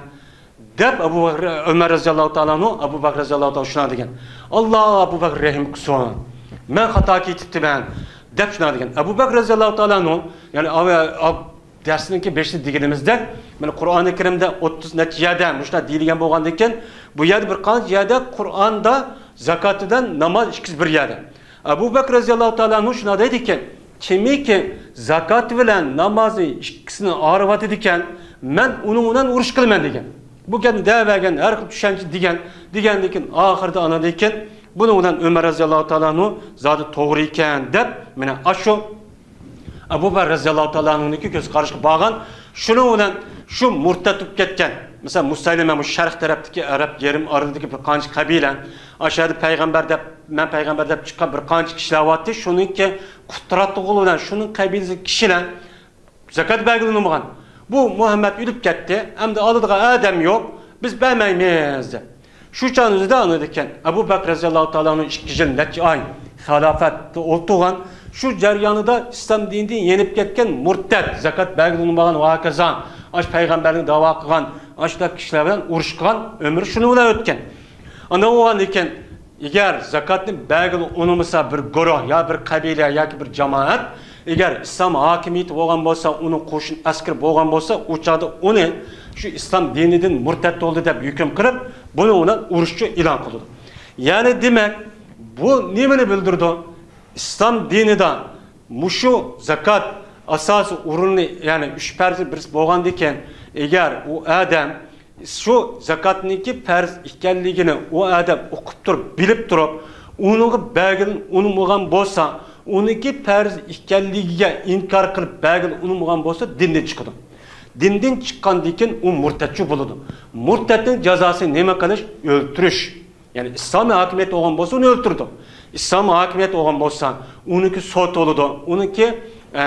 دەپ، ئەبۇ بەكرى، ئۆمەر رەزىياللاھۇ تائالا ئەنھۇ ئەبۇ بەكرى رەزىياللاھۇ تائالا شۇنداق دېگەن. «ئاللا ئەبۇ بەكرى رەھىم قىلسۇن. مەن خاتا كېتىپتىمەن» دەپ شۇنداق دېگەن. ئەبۇ بەكرى رەزىياللاھۇ تائالا ئەنھۇ، يەنى ئەۋ-، ئەب-، دەرسنىڭكى بېشىدا دېگىنىمىزدەك، مانا قۇرئانى كەرىمدە ئوتتۇز نەچچە يەردە مۇشۇنداق دېيىلگەن بولغاندىن كېيىن، بۇ يەردە بىر قانچە يەردە قۇرئاندا زاكات بىلەن ناماز ئىككىسى بىر يەردە. ئەبۇ بەكرى رەزىياللاھۇ تائالا ئەنھۇ شۇنداق دەيدىكەن، «كىمكى زاكات بىلەن نامازنى ئىككىسىنى ئايرىۋاتىدىكەن، مەن ئۇنىڭ بىلەن ئۇرۇش قىلىمەن» دېگەن. بۇ گەپنى دەۋەرگەن، ھەر خىل چۈشەنچە دېگەن، دېگەندىن كېيىن، ئاخىرىدا ئاندىن كېيىن بۇنىڭ بىلەن ئۆمەر رەزىياللاھۇ تائالا ئەنھۇ زادى توغرا ئىكەن دەپ، مانا ئاشۇ ئەبۇ بەكرى رەزىياللاھۇ تائالا ئەنھۇنىڭكى كۆز قارىشىغا بارغان. شۇنىڭ بىلەن شۇ مۇرتەت بولۇپ كەتكەن، مەسىلەن، مۇسەيلىمە، بۇ شەرق تەرەپتىكى ئەرەب يېرىم ئارىلىدىكى بىر قانچە قەبىلە، ئاشۇ يەردە پەيغەمبەر دەپ، مەن پەيغەمبەر دەپ چىققان بىر قانچە كىشىلەر بارتى، شۇنىڭكى قۇتراتلىقى بىلەن شۇنىڭ قەبىلىسىدىكى كىشىلەر زاكات بەرگىلى ئۇنىمىغان. بۇ مۇھەممەد ئۆلۈپ كەتتى، ئەمدى ئالىدىغان ئادەم يوق، بىز بەرمەيمىز دەپ. شۇ چاغنىڭ ئۆزىدە ئاندىن كېيىن ئەبۇ بەكرى رەزىياللاھۇ تائالا ئەنھۇ ئىككى يىل، نەچچە ئاي خىلاپەتتە ئولتۇرغان. شۇ جەريانىدا ئىسلام دىنىدىن يېنىپ كەتكەن مۇرتەت، زاكات بەرگىلى ئۇنىمىغان ۋە ھاكازا، ئاشۇ پەيغەمبەرنى داۋا قىلغان، ئاشۇنداق كىشىلەر بىلەن ئۇرۇشقان ئۆمرى شۇنىڭ بىلەن ئۆتكەن. ئاندىن بولغاندىن كېيىن، ئەگەر زاكاتنى بەرگىلى ئۇنىمىسا بىر گۇرۇھ يا بىر قەبىلە ياكى بىر جامائەت، ئەگەر ئىسلام ھاكىمىيىتى بولغان بولسا، ئۇنىڭ قوشۇن ئەسكىرى بولغان بولسا، ئۇ چاغدا ئۇنى شۇ ئىسلام دىنىدىن مۇرتەت بولدى دەپ ھۆكۈم قىلىپ، بۇنىڭ بىلەن ئۇرۇشچۇ ئېلان قىلىدۇ. يەنى دېمەك، بۇ نېمىنى بىلدۈرىدۇ؟ ئىسلام دىنىدا مۇشۇ زاكات ئاساسىي ئورۇننى، يەنى ئۈچ پەرزنى بىرسى بولغاندىكىن، ئەگەر ئۇ ئادەم شۇ زاكاتنىڭكى پەرز ئىكەنلىكىنى ئۇ ئادەم ئۇقۇپ تۇرۇپ، بىلىپ تۇرۇپ، ئۇنىڭغا بەرگىلى ئۇنىمىغان بولسا، ئۇنىڭكى پەرز ئىكەنلىكىگە ئىنكار قىلىپ بەرگىلى ئۇنىمىغان بولسا، دىندىن چىقىدۇ. دىندىن چىققاندىن كېيىن ئۇ مۇرتەتچى بولىدۇ. مۇرتەتنىڭ جازاسى نېمە قىلىش؟ ئۆلتۈرۈش. يەنى ئىسلامىي ھاكىمىيەت بولغان بولسا، ئۇنى ئۆلتۈرىدۇ. ئىسلامىي ھاكىمىيەت بولغان بولسا، ئۇنىڭكى سوت بولىدۇ، ئۇنىڭكى، ئە،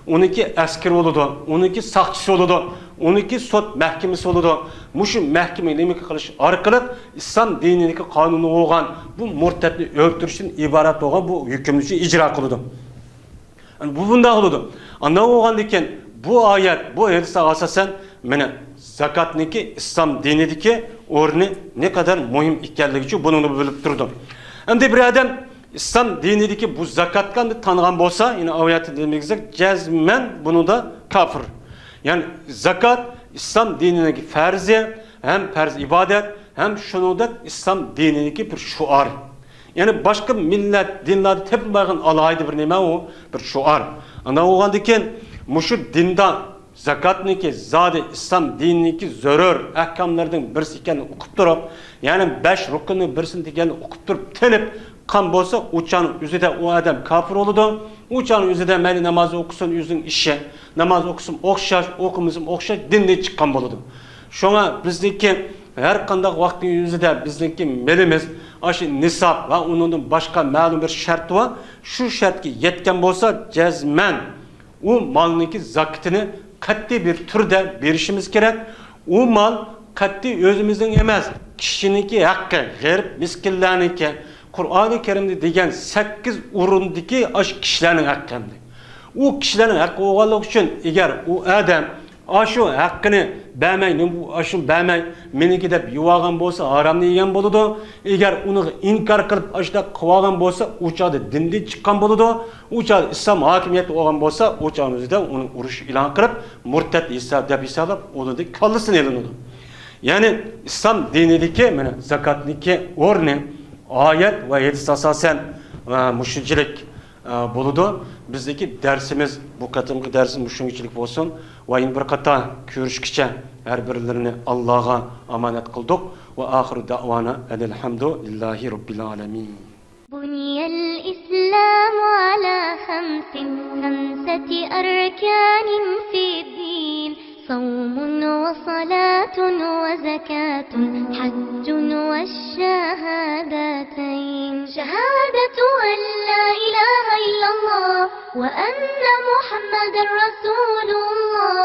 ئۇنىڭكى ئەسكىرى بولىدۇ، ئۇنىڭكى ساقچىسى بولىدۇ، ئۇنىڭكى سوت مەھكىمىسى بولىدۇ. مۇشۇ مەھكىمە نېمە قىلىش ئارقىلىق ئىسلام دىنىدىكى قانۇنى بولغان بۇ مۇرتەتنى ئۆلتۈرۈشتىن ئىبارەت بولغان بۇ ھۆكۈمنى ئىجرا قىلىدۇ. بۇ بۇنداق بولىدۇ. ئانداق بولغاندىكىن بۇ ئايەت، بۇ ھەدىسكە ئاساسەن، مانا زاكاتنىڭكى ئىسلام دىنىدىكى ئورنى نەقەدەر مۇھىم ئىكەنلىكى ئۈچۈن بۇنىڭنى بىلىپ تۇرىدۇ. ئەمدى بىر ئادەم ئىسلام دىنىدىكى بۇ زاكاتنى تانىغان بولسا، يەنى ئايەتتە دېمىگىزدەك، جەزمەن بۇنىڭدا كاپىر. يەنى زاكات ئىسلام دىنىنىڭكى پەرزى، ھەم پەرز ئىبادەت، ھەم شۇنىڭدەك ئىسلام دىنىنىڭكى بىر شوئار. يەنى باشقا مىللەت، دىنلاردا تېپىلمايدىغان ئالاھىدە بىر نېمە ئۇ، بىر شوئار. ئانداق بولغاندىكىن، مۇشۇ دىندا زاكاتنىڭكى زادى ئىسلام دىنىنىڭكى زۆرۈر ئەھكاملىرىدىن بىرسى ئىكەنلىكىنى ئۇقۇپ تۇرۇپ، يەنى بەش رۇكۇننىڭ بىرسى ئىكەنلىكىنى ئۇقۇپ تۇرۇپ تېنىپ قان بولسا، ئۇ چاغنىڭ ئۆزىدە ئۇ ئادەم كاپىر بولىدۇ. ئۇ چاغنىڭ ئۆزىدە مەيلى ناماز ئوقۇسۇن، ئۆزىنىڭ ئىشى. ناماز ئوقۇسىمۇ ئوخشاش، ئوقۇمىسىمۇ ئوخشاش، دىندىن چىققان بولىدۇ. شۇڭا بىزنىڭكى ھەر قانداق ۋاقىتنىڭ ئۆزىدە بىزنىڭكى مېلىمىز، ئاشۇ نىساب ۋە ئۇنىڭدىن باشقا مەلۇم بىر شەرت بار. شۇ شەرتكە يەتكەن بولسا، جەزمەن ئۇ مالنىڭكى زاكىتىنى قەتئىي بىر تۈردە بېرىشىمىز كېرەك. ئۇ مال قەتئىي ئۆزىمىزنىڭ ئەمەس، كىشىنىڭكى ھەققى، غېرىب مىسكىنلەرنىڭكى، قۇرئانى كەرىمدە دېگەن سەككىز ئورۇندىكى ئاشۇ كىشىلەرنىڭ ھەققى ئەمدى. ئۇ كىشىلەرنىڭ ھەققى بولغانلىقى ئۈچۈن، ئەگەر ئۇ ئادەم ئاشۇ ھەققىنى بەرمەي، نېمە ئاشۇنى بەرمەي، مېنىڭكى دەپ يېۋالغان بولسا، ھارامنى يېگەن بولىدۇ. ئەگەر ئۇنىڭغا ئىنكار قىلىپ، ئاشۇنداق قىلىۋالغان بولسا، ئۇ چاغدا دىندىن چىققان بولىدۇ. ئۇ چاغدا ئىسلام ھاكىمىيەت بولغان بولسا، ئۇ چاغنىڭ ئۆزىدە ئۇنى ئۇرۇش ئېلان قىلىپ، مۇرتەت ھېساب دەپ ھېسابلاپ، ئۇنىڭدىن كاللىسىنى ئېلىنىدۇ. يەنى ئىسلام دىنىدىكى، مانا، زاكاتنىڭكى ئورنى ئايەت ۋە ھەدىسكە ئاساسەن، ئە، مۇشۇنچىلىك، ئە، بولىدۇ. بىزدىكى دەرسىمىز، بۇ قېتىمقى دەرسىمىز مۇشۇنچىلىك بولسۇن. ۋە يەنە بىر قېتىم كۆرۈشكىچە ھەر بىرلىرىنى ئاللاغا ئامانەت قىلدۇق. ۋە ئاخىرۇ دەئۋانا ئەنىل ھەمدۇ لىللاھى رەببىل ئالەمىن. بني الإسلام على خمس، خمسة أركان في الدين، صوم وصلاة وزكاة، حج والشهادتين. شهادة أن لا إله إلا الله، وأن محمدا رسول الله،